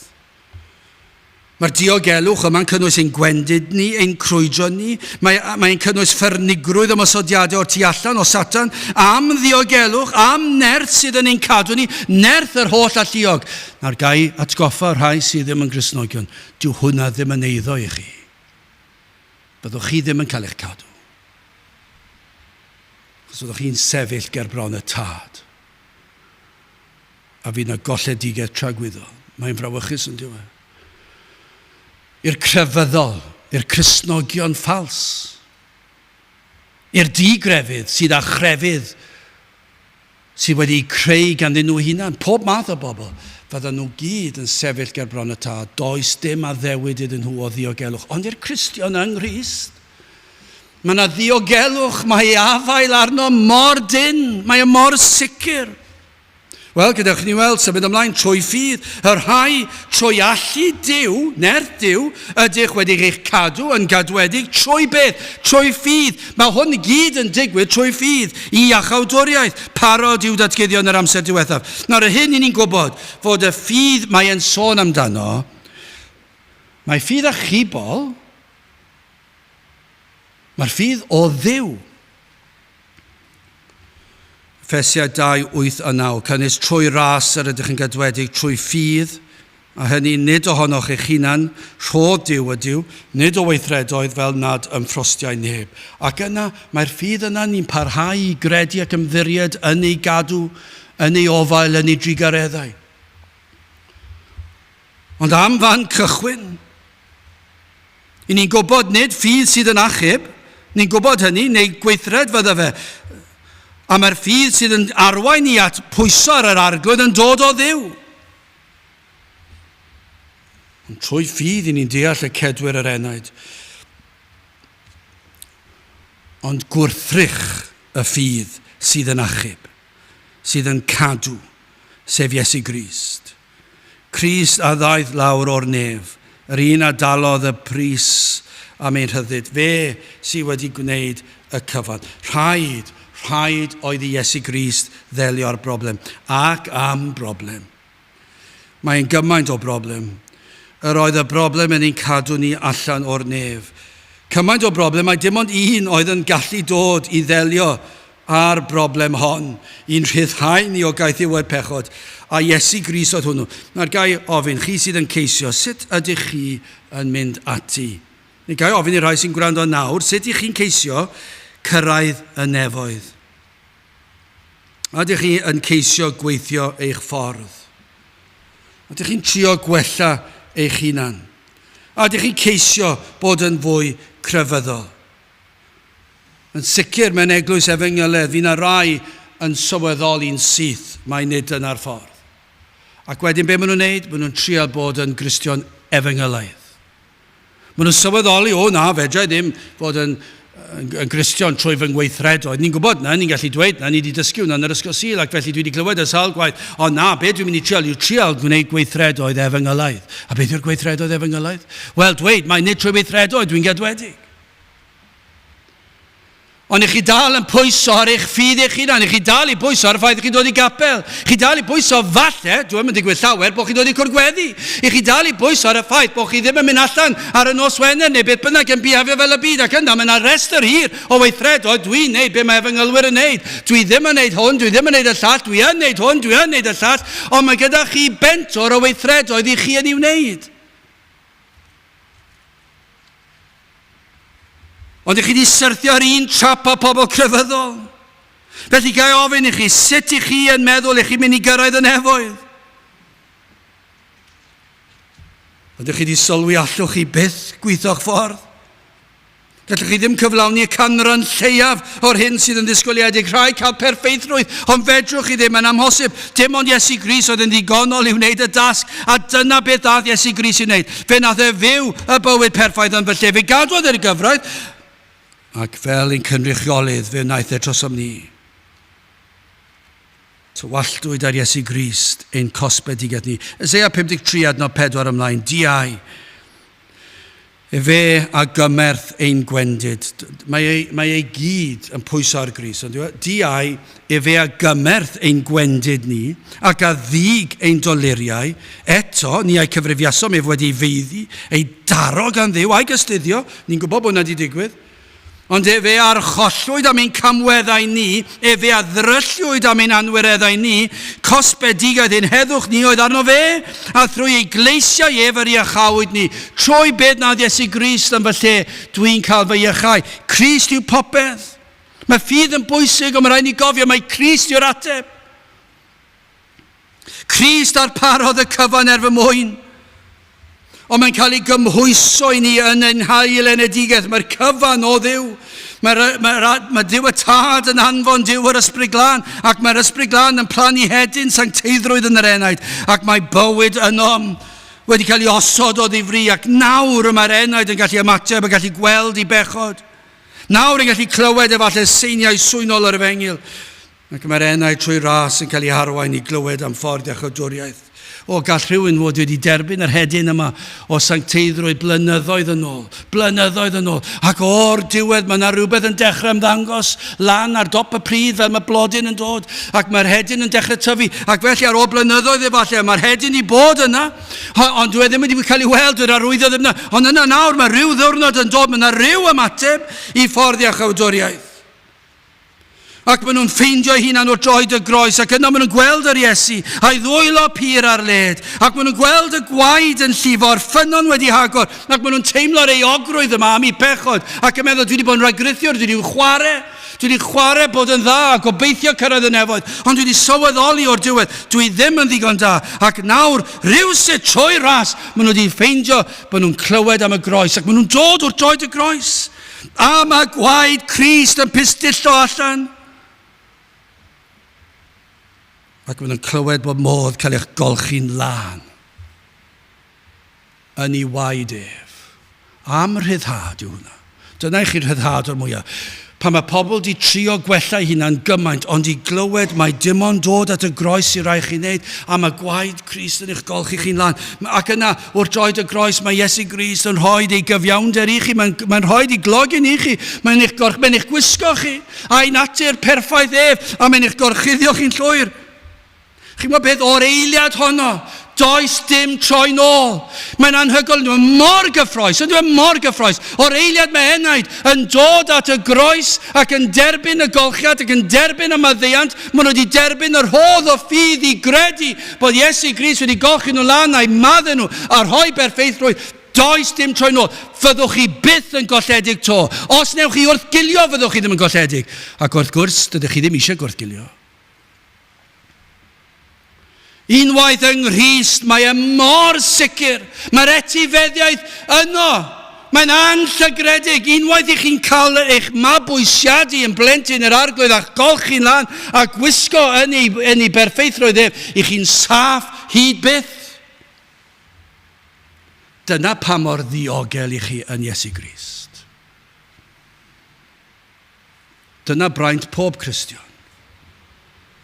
Mae'r diogelwch yma'n cynnwys ein gwendid ni, ein crwydro ni. Mae, mae'n cynnwys ffyrnigrwydd ymosodiadau o'r tu allan o Satan, am ddiogelwch, am nerth sydd yn ein cadw ni, nerth yr holl alluog. Nawr gai atgoffa rhai sydd ddim yn Gristnogion, dyw hwnna ddim yn eiddo i chi. Byddwch chi ddim yn cael eich cadw. Os byddwch chi'n sefyll ger bron y Tad. A fydd na golledigaeth tragwyddol. Mae'n frawychus yn diwedd. I'r crefyddol, i'r Cristnogion ffals, i'r digrefydd sydd â chrefydd sydd wedi'i creu ganddyn nhw hunan, pob math o bobl, fyddan nhw gyd yn sefyll ger bron y Tad. Does dim addewid iddyn nhw o ddiogelwch. Ond i'r Cristion yng Nghrist, mae yna ddiogelwch, mae ei afael arno mor dynn, mae e mor sicr. Wel, gadewch i ni weld, symud ymlaen, trwy ffydd, y rhai trwy allu Duw, nerth Duw, ydych wedi eich cadw yn gadwedig trwy beth? Trwy ffydd. Mae hwn i gyd yn digwydd trwy ffydd, i iachawdwriaeth, parod i'w datguddio yn yr amser diwethaf. Nawr, yr hyn i ni'n gwybod, fod y ffydd mae e'n sôn amdano, mae ffydd achubol, mae'r ffydd o Dduw. Effesiaid 2, 8 a 9, Canys trwy ras yr ydych yn gadwedig trwy ffydd, a hynny nid ohonoch eich hunan, rhodd Duw ydyw, nid o weithredoedd fel nad ymffrostiai neb. Ac yna, mae'r ffydd yna ni'n parhau i gredu ac ymddiried yn ei gadw, yn ei ofael, yn ei drugareddau. Ond am fan cychwyn, I ni'n gwybod nid ffydd sydd yn achub, ni'n gwybod hynny, neu gweithred fydda fe. A mae'r ffydd sydd yn arwain ni at pwyso ar yr arglwydd yn dod o Dduw. Ond trwy ffydd i ni'n deall y cedwyr yr enaid. Ond gwrthrych y ffydd sydd yn achub, sydd yn cadw, sef Iesu Grist. Crist a ddaeth lawr o'r nef, yr un a dalodd y pris am ein rhyddid, fe sydd wedi gwneud y cyfan. Rhaid, rhaid oedd i Iesu Grist ddelio â'r broblem, ac am broblem. Mae'n gymaint o broblem. Yr oedd y broblem yn ein cadw ni allan o'r nef. Cymaint o broblem, mae dim ond un oedd yn gallu dod i ddelio â'r broblem hon, i'n rhyddhau ni o gaethiwed pechod, a Iesu Grist oedd hwnnw. Nawr ga i ofyn, chi sydd yn ceisio, sut ydych chi yn mynd ati? Neu ga i ofyn i'r rhai sy'n gwrando nawr, sut ych chi'n ceisio cyrraedd y nefoedd? Ydych chi yn ceisio gweithio eich ffordd? Ydych chi'n trio gwella eich hunan? Ydych chi'n ceisio bod yn fwy crefyddol? Yn sicr, mewn eglwys efengyledd, fi na rai yn sylweddoli'n syth mai nid dyna'r ffordd. Ac wedyn be maen nhw'n neud? Maen nhw'n trial bod yn Gristion efengylaidd. Maen nhw'n sylweddoli, o na, fedra i ddim fod yn, yn, yn Gristion trwy fy ngweithredoedd. Ni'n gwybod na, ni'n gallu dweud na, ni wedi dysgu hwnna yn yr ysgol Sul, ac felly dwi wedi clywed y sawl gwaith, o na, be dwi'n mynd i trial yw trial gwneud gweithredoedd efengylaidd. A beth yw'r gweithredoedd efengylaidd? Wel, dweud, mae nid trwy weithredoedd dwi'n gadwedig. Ond i chi dal yn pwyso ar eich ffydd eich hunan, i chi dal i bwyso ar y ffaith i chi'n dod i gapel, chi dal i bwyso falle, dwi ddim yn digwydd llawer, bod chi'n dod i cwrdd gweddi, i chi dal i bwyso ar y ffaith bod chi ddim yn mynd allan ar y nos Wener neu beth bynnag yn bihafio fel y byd, ac yna mae yna restr hir o weithredoedd, dwi'n neud be mae efengylwyr yn neud, dwi ddim yn neud hwn, dwi ddim yn neud y llall, dwi yn neud hwn, dwi yn neud y llall, ond mae gyda chi bentwr o weithredoedd i chi yn ei wneud. Ond ych chi wedi syrthio ar un trap â pobl crefyddol. Felly ga i ofyn i chi, sut i chi yn meddwl i chi'n mynd i gyrraedd y nefoedd? Ydych chi wedi sylwi allwch chi byth gweithio'ch ffordd? Gallwch chi ddim cyflawni y canran lleiaf o'r hyn sydd yn ddisgwyliedig. Rhaid cael perffeithrwydd, ond fedrwch chi ddim, mae'n amhosib. Dim ond Iesu Grist oedd yn ddigonol i wneud y dasg, a dyna beth ddaeth Iesu Grist i wneud. Fe nath e fyw y bywyd perffaith yn fy lle. Fe gadwodd e'r gyfraith, ac fel ein cynrychiolydd, fe wnaeth e trosom ni. Tywalltwyd ar Iesu Grist ein cosbedigaeth ni. Eseia 53 adnod 4 ymlaen, diau. Efe a gymerth ein gwendid. Mae ei, mae ei gyd yn pwyso ar Grist. Ond e? Diau, efe a gymerth ein gwendid ni, ac a ddig ein doluriau. Eto, ni a'i cyfrifiasom ef wedi ei feiddi, ei daro gan Dduw, a'i gystuddio. Ni'n gwybod bod hwnna wedi digwydd. Ond efe a archollwyd am ein camweddau ni, efe a ddrylliwyd am ein anwireddau ni, cosbedigaeth ein heddwch ni oedd arno fe, a thrwy ei gleisiau ef yr iachawyd ni. Trwy beth nath Iesu Grist yn fy lle, dwi'n cael fy iachau. Crist yw popeth. Mae ffydd yn bwysig, ond mae rhaid ni gofio mai Crist yw'r ateb. Crist darparodd y cyfan er fy mwyn. Ond mae'n cael ei gymhwyso i ni yn ein hail enedigaeth. Mae'r cyfan o Dduw. Mae'r, mae, mae Duw y Tad yn anfon Duw yr Ysbryd Glân, ac mae'r Ysbryd Glân yn plannu hedyn sancteiddrwydd yn yr enaid, ac mae bywyd yno wedi cael ei osod o ddifri, ac nawr y mae'r enaid yn gallu ymateb, yn gallu gweld i bechod. Nawr yn gallu clywed efallai seiniau swynol yr efengyl. Ac mae'r enaid trwy ras yn cael ei harwain i glywed am ffordd iachawdwriaeth. O, gall rhywun fod wedi derbyn yr hedyn yma o sancteiddrwydd blynyddoedd yn ôl, blynyddoedd yn ôl, ac o'r diwedd mae yna rhywbeth yn dechrau ymddangos lan ar dop y pridd fel mae blodyn yn dod, ac mae'r hedyn yn dechrau tyfu, ac felly ar ôl blynyddoedd efallai, mae'r hedyn i bod yna, ond dwi e ddim wedi cael ei weld, dwi'n arwyddo ddim yna, ond yna nawr mae rhyw ddiwrnod yn dod, mae yna rhyw ymateb i ffordd iachawdwriaeth. Ac maen nhw'n ffeindio eu hunan wrth droed y groes, ac yno maen nhw'n gweld yr Iesu, a'i ddwylo pur ar led, ac maen nhw'n gweld y gwaed yn llifo, a'r ffynnon wedi hagor, ac maen nhw'n teimlo'r euogrwydd yma am eu pechod, ac yn meddwl, dwi wedi bod yn rhagrithiwr, dwi wedi chwarae, dwi wedi chwarae bod yn dda, a gobeithio cyrraedd y nefoedd, ond dwi wedi sylweddoli o'r diwedd, dwi ddim yn ddigon da, ac nawr, rhywsut, trwy ras, maen nhw wedi ffeindio bod nhw'n clywed am y groes, ac maen nhw'n dod wrth droed y groes. A mae gwaed Crist yn pistillo allan. Ac maen nhw'n clywed bod modd cael eich golchi'n lân yn ei waed ef. Am rhyddhad yw hwnna. Dyna i chi'r rhyddhad o'r mwyaf. Pan mae pobl di trio gwella eu hunan gymaint, ond i glywed mai dim ond dod at y groes sy'n rhaid chi wneud, a mae gwaed Crist yn eich golchi chi'n lân. Ac yna, wrth droed y groes, mae Iesu Grist yn rhoi ei gyfiawnder i chi, mae'n mae rhoi ei glogyn i chi, mae'n eich, gorch, mae'n eich gwisgo chi, a'i natur perffaith ef, a mae'n eich gorchuddio chi'n llwyr. Chi'n gwybod beth, o'r eiliad honno, does dim troi nôl. Mae'n anhygoel, yn dweud mor gyffroes, yn dweud mor gyffroes. O'r eiliad mae enaid yn dod at y groes ac yn derbyn y golchiad ac yn derbyn y maddeuant, maen nhw wedi derbyn y rhodd o ffydd i gredu bod Iesu Grist wedi golchi nhw lan a'i maddau nhw a rhoi berffeithrwydd. Does dim troi nôl. Fyddwch chi byth yn golledig to. Os newch chi wrthgilio, fyddwch chi ddim yn golledig. Ac wrth gwrs, dydych chi ddim eisiau gwrthgilio. Unwaith yng Nghrist, mae e mor sicr. Mae'r etifeddiaeth yno. Mae'n anllygredig. Unwaith i chi'n cael eich mabwysiadu yn blentyn yr arglwydd a'ch golchi'n lan a gwisgo yn ei, yn ei berffeithrwydd ef, i chi'n saff hyd byth. Dyna pa mor ddiogel i chi yn Iesu Grist. Dyna braint pob Cristion.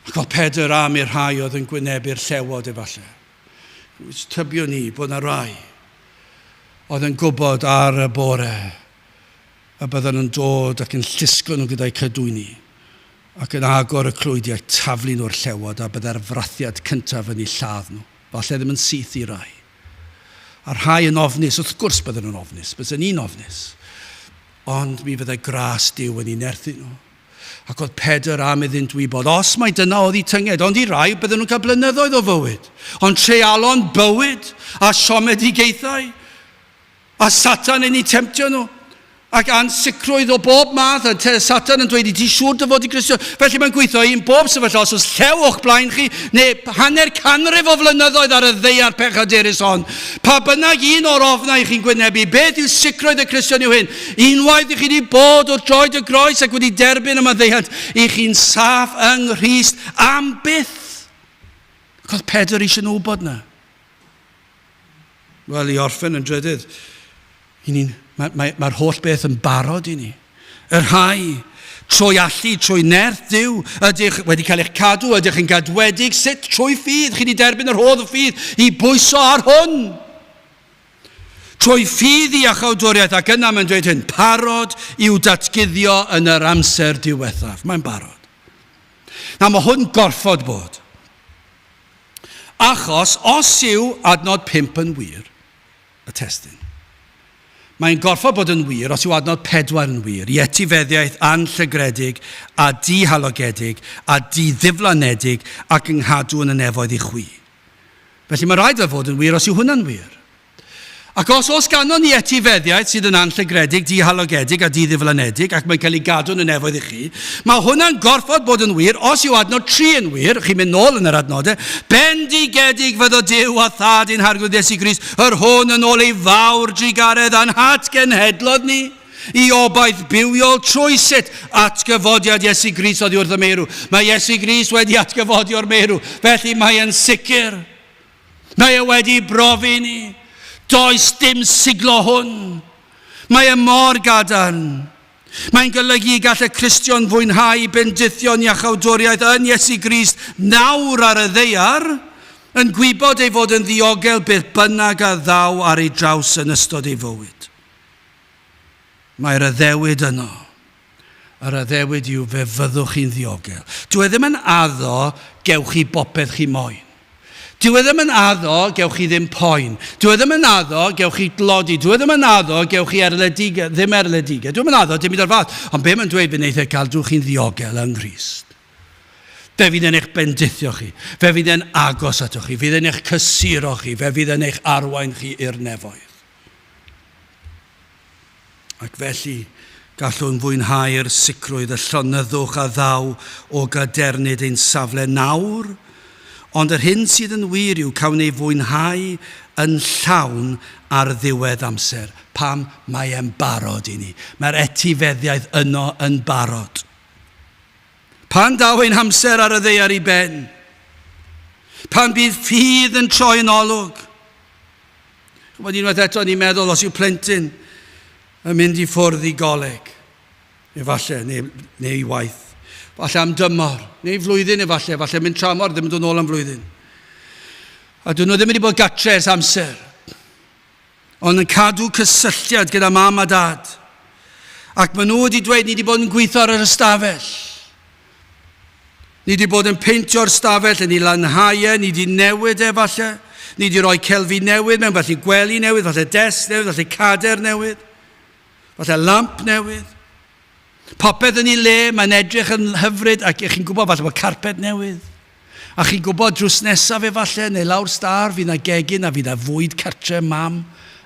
Ac oedd Pedr am i'r rhai oedd yn gwynebu'r llewod efallai. Tybiwn ni bod yna rai oedd yn gwybod ar y bore y bydden nhw'n dod ac yn llusgo nhw gyda'i cydwyni ac yn agor y clwydiau taflu nhw'r llewod a byddai'r frathiad cyntaf yn eu lladd nhw. Falle ddim yn syth i rai. A rhai yn ofnus, wrth gwrs bydden nhw'n ofnus, bysen ni'n ofnus. Ond mi fyddai gras Duw yn eu nerthu nhw. Ac oedd Pedr am iddynt wybod, os mai dyna oedd eu tynged, ond i rai bydden nhw'n cael blynyddoedd o fywyd, ond treialon bywyd a siomedigaethau, a Satan yn eu temtio nhw, ac ansicrwydd o bob math, a Satan yn dweud i ti siŵr dy fod i Gristion. Felly mae'n gweithio i un bob sefyllfa, os oes llew o'ch blaen chi, neu hanner canrif o flynyddoedd ar y ddaear pechadurus hon. Pa bynnag un o'r ofnau chi'n gwynebu, beth yw sicrwydd y Cristion yw hyn? Unwaith i chi wedi bod wrth droed y groes ac wedi derbyn y maddeuant, i chi'n saff yng Nghrist am byth. Ac oedd Pedr eisiau nhw wybod na. Wel, i orffen yn drydydd, mae'r mae, mae, mae holl beth yn barod i ni. Y rhai, trwy allu, trwy nerth Duw, ydych wedi cael eich cadw, ydych yn gadwedig, sut? Trwy ffydd, chi wedi derbyn yr hodd o ffydd i bwyso ar hwn. Trwy ffydd i iachawdwriaeth, ac yna mae'n dweud hyn, parod i'w datguddio yn yr amser diwethaf. Mae'n barod. Na, mae hwn gorfod bod. Achos, os yw adnod 5 yn wir, y testun, mae'n gorfod bod yn wir os yw adnod 4 yn wir, i etifeddiaeth anllygredig a dihalogedig a diddiflanedig ac yng nghadw yn y nefoedd i chwi. Felly mae rhaid fe fod yn wir os yw hwnna'n wir. Ac os oes ganddo ni etifeddiaeth sydd yn anllygredig, dihalogedig a diddiflanedig, ac mae'n cael ei gadw yn y nefoedd i chi, mae hwnna'n gorfod bod yn wir, os yw adnod 3 yn wir, chi'n mynd nôl yn yr adnodau, bendigedig fyddo Duw a Thad ein Harglwydd Iesu Grist, yr hwn yn ôl ei fawr drugaredd a'n hatgenhedlodd ni i obaith bywiol trwy sut atgyfodiad Iesu Grist oddi wrth y meirw. Mae Iesu Grist wedi atgyfodi o'r meirw, felly mae yn sicr. Mae e wedi brofi ni. Does dim siglo hwn. Mae e mor gadarn. Mae'n golygu y gall y Cristion fwynhau bendithion iachawdwriaeth yn Iesu Grist nawr ar y ddaear, yn gwybod ei fod yn ddiogel beth bynnag a ddaw ar ei draws yn ystod ei fywyd. Mae'r addewid yno. Yr addewid yw fe fyddwch chi'n ddiogel. Dyw e ddim yn addo gewch chi bopeth chi moyn. Dyw e ddim yn addo gewch chi ddim poen. Dyw e ddim yn addo gewch chi dlodi. Dyw e ddim yn addo gewch chi erledigaeth, ddim erledigaeth. Dyw e ddim yn addo dim byd o'r fath. Ond be mae'n dweud fe wneith e cadw chi'n ddiogel yng Nghrist. Fe fydd e'n eich bendithio chi. Fe fydd e'n agos atoch chi. Fydd e'n eich cysuro chi. Fe fydd e'n eich arwain chi i'r nefoedd. Ac felly, gallwn fwynhau'r sicrwydd, y llonyddwch a ddaw o gadernid ein safle nawr, ond yr hyn sydd yn wir yw cawn ei fwynhau yn llawn ar ddiwedd amser. Pam? Mae e'n barod i ni. Mae'r etifeddiaeth yno yn barod. Pan daw ein hamser ar y ddaear i ben, pan bydd ffydd yn troi'n olwg, Chymod, unwaith eto, ni'n meddwl os yw plentyn yn mynd i ffwrdd i goleg, efallai, neu, neu i waith, falle am dymor, neu flwyddyn efallai, falle mynd tramor, ddim yn dod nôl am flwyddyn. A dyn nhw ddim wedi bod gatre ers amser, ond yn cadw cysylltiad gyda mam a dad. Ac maen nhw wedi dweud, ni wedi bod yn gweithio ar yr ystafell. Ni wedi bod yn peintio'r stafell, yn ei lanhau e, ni wedi newid e falle. Ni wedi rhoi celfi newydd mewn, falle gwely newydd, falle desg newydd, falle cader newydd, falle lamp newydd. Popeth yn ei le, mae'n edrych yn hyfryd ac chi'n gwybod falle bod carped newydd. A chi'n gwybod drws nesaf efallai, neu lawr star, fydd na gegin a fydd na fwyd cartre mam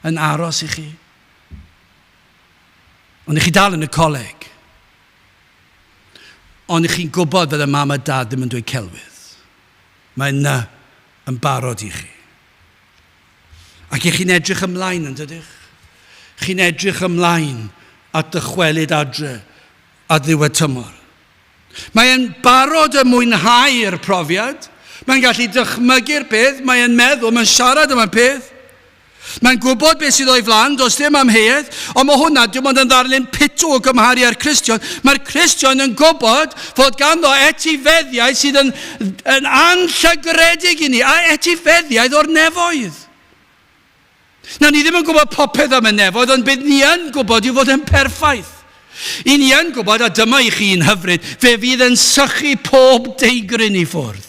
yn aros i chi. Ond i chi dal yn y coleg. Ond chi'n gwybod fydde mam a dad ddim yn dweud celwydd. Mae yna yn barod i chi. Ac i chi'n edrych ymlaen, yn dydych? Chi'n edrych ymlaen at ddychwelyd adre at ddiwedd tymor. Mae'n barod y mwynhau'r profiad. Mae'n gallu dychmygu'r peth, mae'n meddwl, mae'n siarad am y peth. Mae'n gwybod beth sydd o'i flaen, does dim amheuaeth, ond mae hwnna dim ond yn ddarlun pitw o gymharu â'r Cristion. Mae'r Cristion yn gwybod fod ganddo etifeddiaeth sydd yn, yn anllygredig i ni, a etifeddiaeth o'r nefoedd. Na, ni ddim yn gwybod popeth am y nefoedd, ond beth ni yn gwybod yw fod yn perffaith. I ni yn gwybod, a dyma i chi un hyfryd, fe fydd yn sychu pob deigryn i ffwrdd.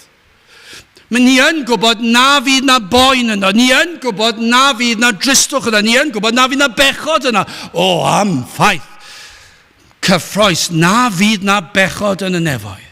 Mae ni yn gwybod na fydd na boen yno. Ni yn gwybod na fydd na dristwch yno. Ni yn gwybod na fydd na bechod yno. O, am ffaith cyffroes na fydd na bechod yn y nefoedd.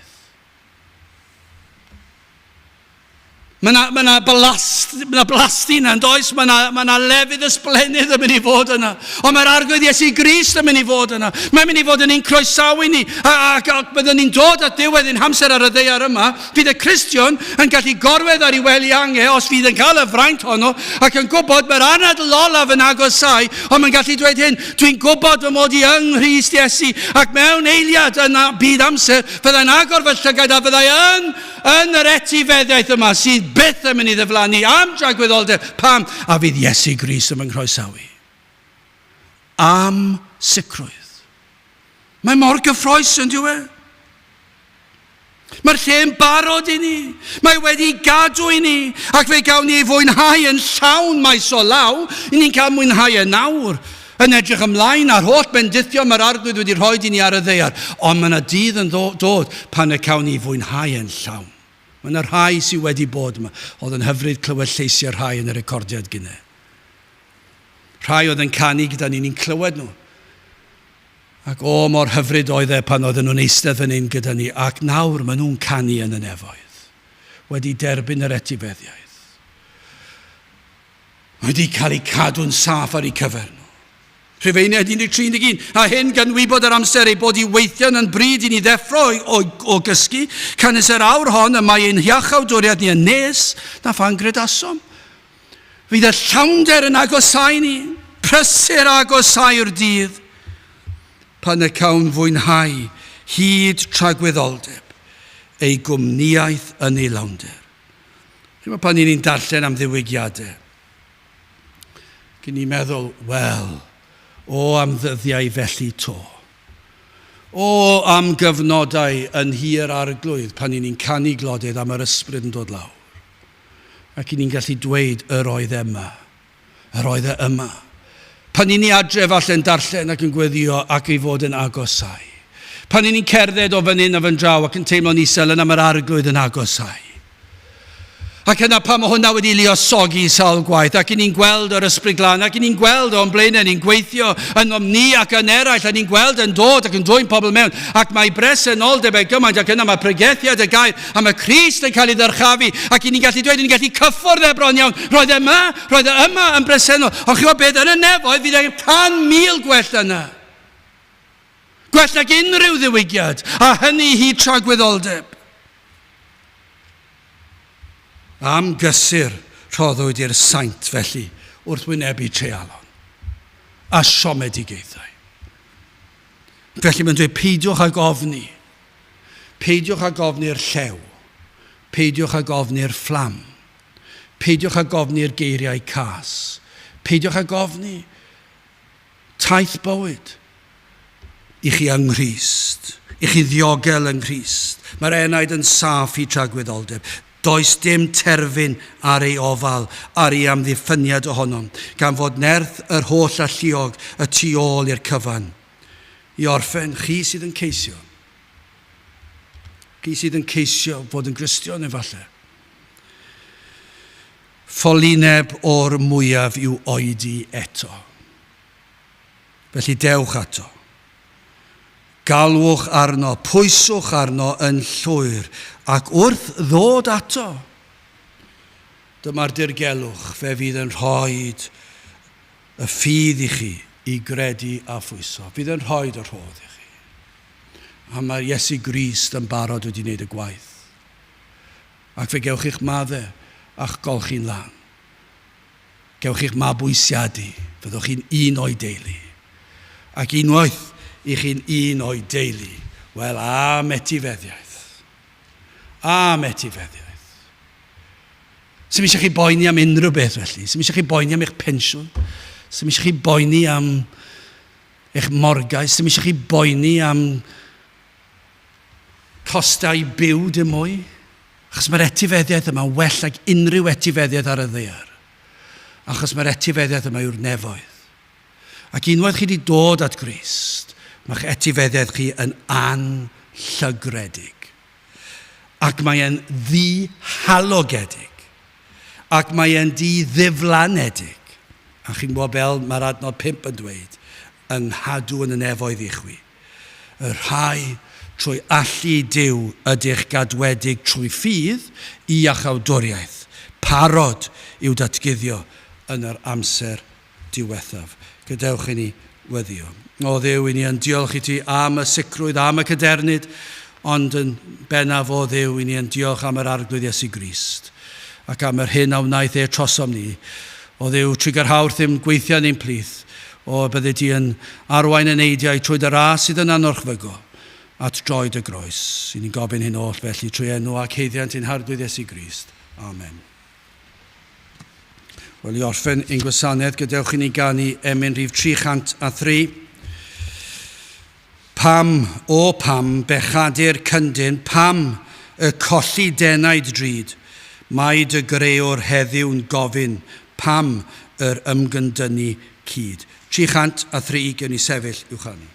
Mae yna, mae yna, blast, mae yna blasty yna, yn does? Mae yna, mae yna lefydd ysblennydd yn mynd i fod yna. Ond mae'r Arglwydd Iesu Grist yn mynd i fod yna. Mae'n mynd i fod yn ein croesawu ni. Ac, ac byddwn ni'n dod at ddiwedd ein hamser ar y ddaear yma. Fydd y Cristion yn gallu gorwedd ar ei wely ange os fydd yn cael y fraint honno ac yn gwybod mae'r anadl olaf yn agosáu, ond mae'n gallu dweud hyn, dwi'n gwybod fy mod i yng Nghrist Iesu ac mewn eiliad yn byd amser fyddai'n agor fy llygaid a fyddai yn Yn yr etifeddiaeth yma sydd byth yn mynd i ddiflannu am dragwyddoldeb. Pam? A fydd Iesu Grist yn fy nghroesawu. Am sicrwydd. Mae mor gyffroes yn dyw e? Mae'r lle yn barod i ni. Mae wedi gadw i ni. Ac fe gawn ni ei fwynhau yn llawn maes o law. I ni'n cael mwynhau e nawr. Yn edrych ymlaen ar holl bendithion mae'r Arglwydd wedi rhoi i ni ar y ddaear, ond mae yna dydd yn dod pan y cawn ni fwynhau e'n llawn. Mae yna rhai sydd wedi bod yma. Oedd yn hyfryd clywed lleisiau rhai yn y recordiad gynne. Rhai oedd yn canu gyda ni, ni'n clywed nhw. Ac o, mor hyfryd oedd e pan oedden nhw'n eistedd fan hyn gyda ni, ac nawr maen nhw'n canu yn y nefoedd, wedi derbyn yr etifeddiaeth. Mae wedi cael ei cadw'n saff ar eu cyfer nhw. Rhufeiniaid 13, 11. A hyn gan wybod yr amser ei bod i weithio'n yn bryd i ni ddeffro o, o, o gysgu, canys yr awr hon y mae ein hiachawdwriaeth ni yn nes na phan gredasom. Fydd y llawnder yn agosau ni, prysur agosau'r dydd, pan y cawn fwynhau hyd tragwyddoldeb ei gwmnïaeth yn ei lawnder. Chymod pan ni'n darllen am ddiwygiadau, gyn ni'n meddwl, wel, o am ddyddiau felly to. O am gyfnodau yn hir arglwydd pan ni'n canu glodydd am yr ysbryd yn dod lawr. Ac i ni'n gallu dweud, yr oedd e yma. Yr oedd e yma. Pan i ni adre falle'n darllen ac yn gweddio ac ei fod yn agosau. Pan i ni'n cerdded o fan hyn a fan draw ac yn teimlo'n isel yna mae'r arglwydd yn agosau. Ac yna pan mae hwnna wedi luosogi sawl gwaith, ac i ni'n gweld yr ysbryd glân, ac i ni'n gweld o'n blaenau, ni'n gweithio ynom ni ac yn eraill, a ni'n gweld yn dod ac yn dwyn pobl mewn, ac mae bresenoldeb e gymaint, ac yna mae pregethiad y gair, a mae Crist yn cael ei ddyrchafu, ac i ni'n gallu dweud, ni'n gallu cyffwrdd e bron iawn, roedd e yma, roedd e yma yn bresennol, ond chi'n gwybod beth, yn y nefoedd fydd e 100,000 gwell yna. Gwell nag unrhyw ddiwygiad, a hynny hyd tragwyddoldeb. Am gysur rhoddwyd i'r saint felly wrth wynebu treialon a siomedigaethau. Felly mae'n dweud peidiwch ag ofni. Peidiwch ag ofni'r llew. Peidiwch ag ofni'r fflam. Peidiwch ag ofni'r geiriau cas. Peidiwch ag ofni taith bywyd i chi yng Nghrist, i chi ddiogel yng Nghrist. Mae'r enaid yn saff i tragwyddoldeb. Does dim terfyn ar ei ofal, ar ei amddiffyniad ohonom, gan fod nerth yr holl alluog y tu ôl i'r cyfan. I orffen, chi sydd yn ceisio. Chi sydd yn ceisio fod yn Gristion efallai. Ffolineb o'r mwyaf i'w oedi eto. Felly dewch ato. Galwch arno, pwyswch arno yn llwyr, ac wrth ddod ato, dyma'r dirgelwch, fe fydd yn rhoi y ffydd i chi i gredu a phwyso. Fydd yn rhoi y rhodd i chi. A mae Iesu Grist yn barod wedi wneud y gwaith. Ac fe gewch chi'ch madde a'ch golchi'n lân. Gewch chi'ch mabwysiadu, fyddwch chi'n un o'i deulu. Ac unwaith i chi'n un o'i deulu, wel, am etifeddiaeth. Am etifeddiaeth. Sdim eisiau chi boeni am unrhyw beth felly. Sdim eisiau chi boeni am eich pensiwn. Sdim eisiau chi boeni am eich morgais. Sdim eisiau chi boeni am costau byw dim mwy, achos mae'r etifeddiaeth yma well ag unrhyw etifeddiaeth ar y ddaear. Achos mae'r etifeddiaeth yma yw'r nefoedd. Ac unwaith chi wedi dod at Grist, mae'ch etifeddiaeth chi yn anllygredig. Ac mae e'n ddihalogedig. Ac mae e'n di-ddiflanedig. A chi'n gwybod fel mae'r adnod 5 yn dweud, yng nghadw yn y nefoedd i chwi. Y rhai trwy allu Duw ydych gadwedig trwy ffydd i iachawdwriaeth, parod i'w datguddio yn yr amser diwethaf. Gadewch i ni weddïo. O Dduw, i ni yn diolch i ti am y sicrwydd, am y cadernid, ond yn bennaf, o Dduw, i ni yn diolch am yr Arglwydd Iesu Grist ac am yr hyn a wnaeth e trosom ni. O Dduw, trugarha wrthym, gweithia yn ein plith. O, byddi di yn arwain eneidiau trwy dy ras sydd yn anorchfygol at droed y groes. I ni'n gofyn hyn oll felly trwy enw ac haeddiant ein Harglwydd Iesu Grist. Amen. Wel, i orffen ein gwasanaeth, gadewch i ni ganu emyn rhif 303. Pam, o pam, bechadur cyndyn, pam y colli denaid drud? Mae dy Greawr heddiw'n gofyn, pam yr ymgyndynnu cyd? 303, gewn ni sefyll i'w chanu.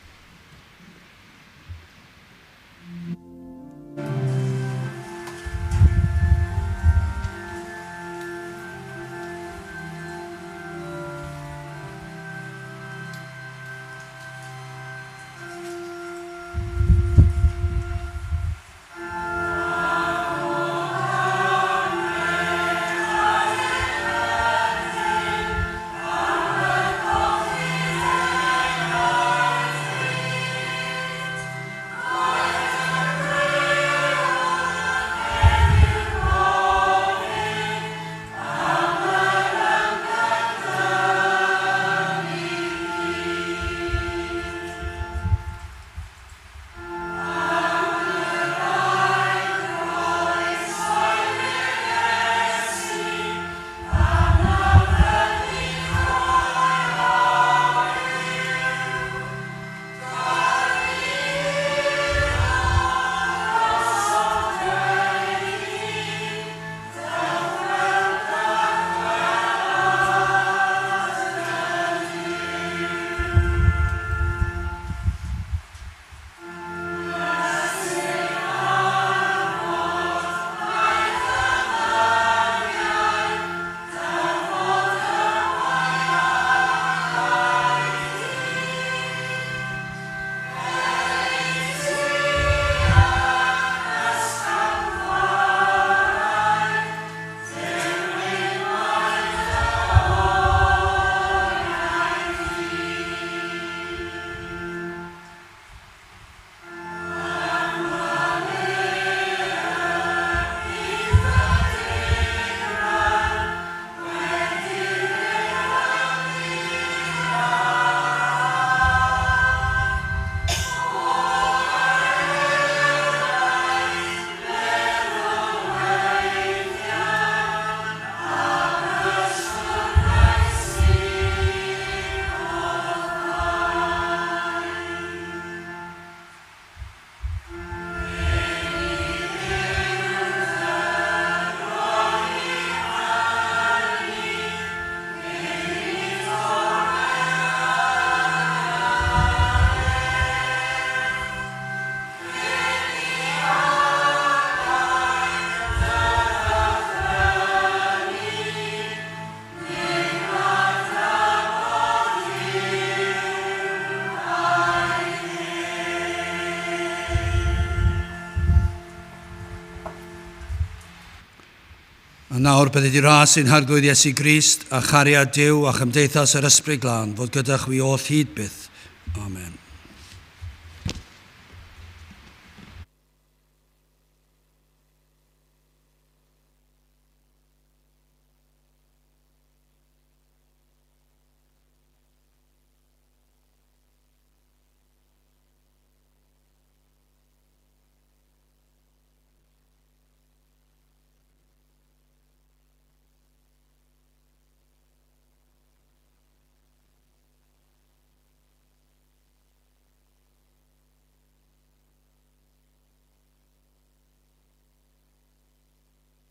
A nawr bydded i ras ein Harglwydd Iesu Grist a chariad Duw a chymdeithas yr Ysbryd Glân fod gyda chwi oll hyd byth. Amen.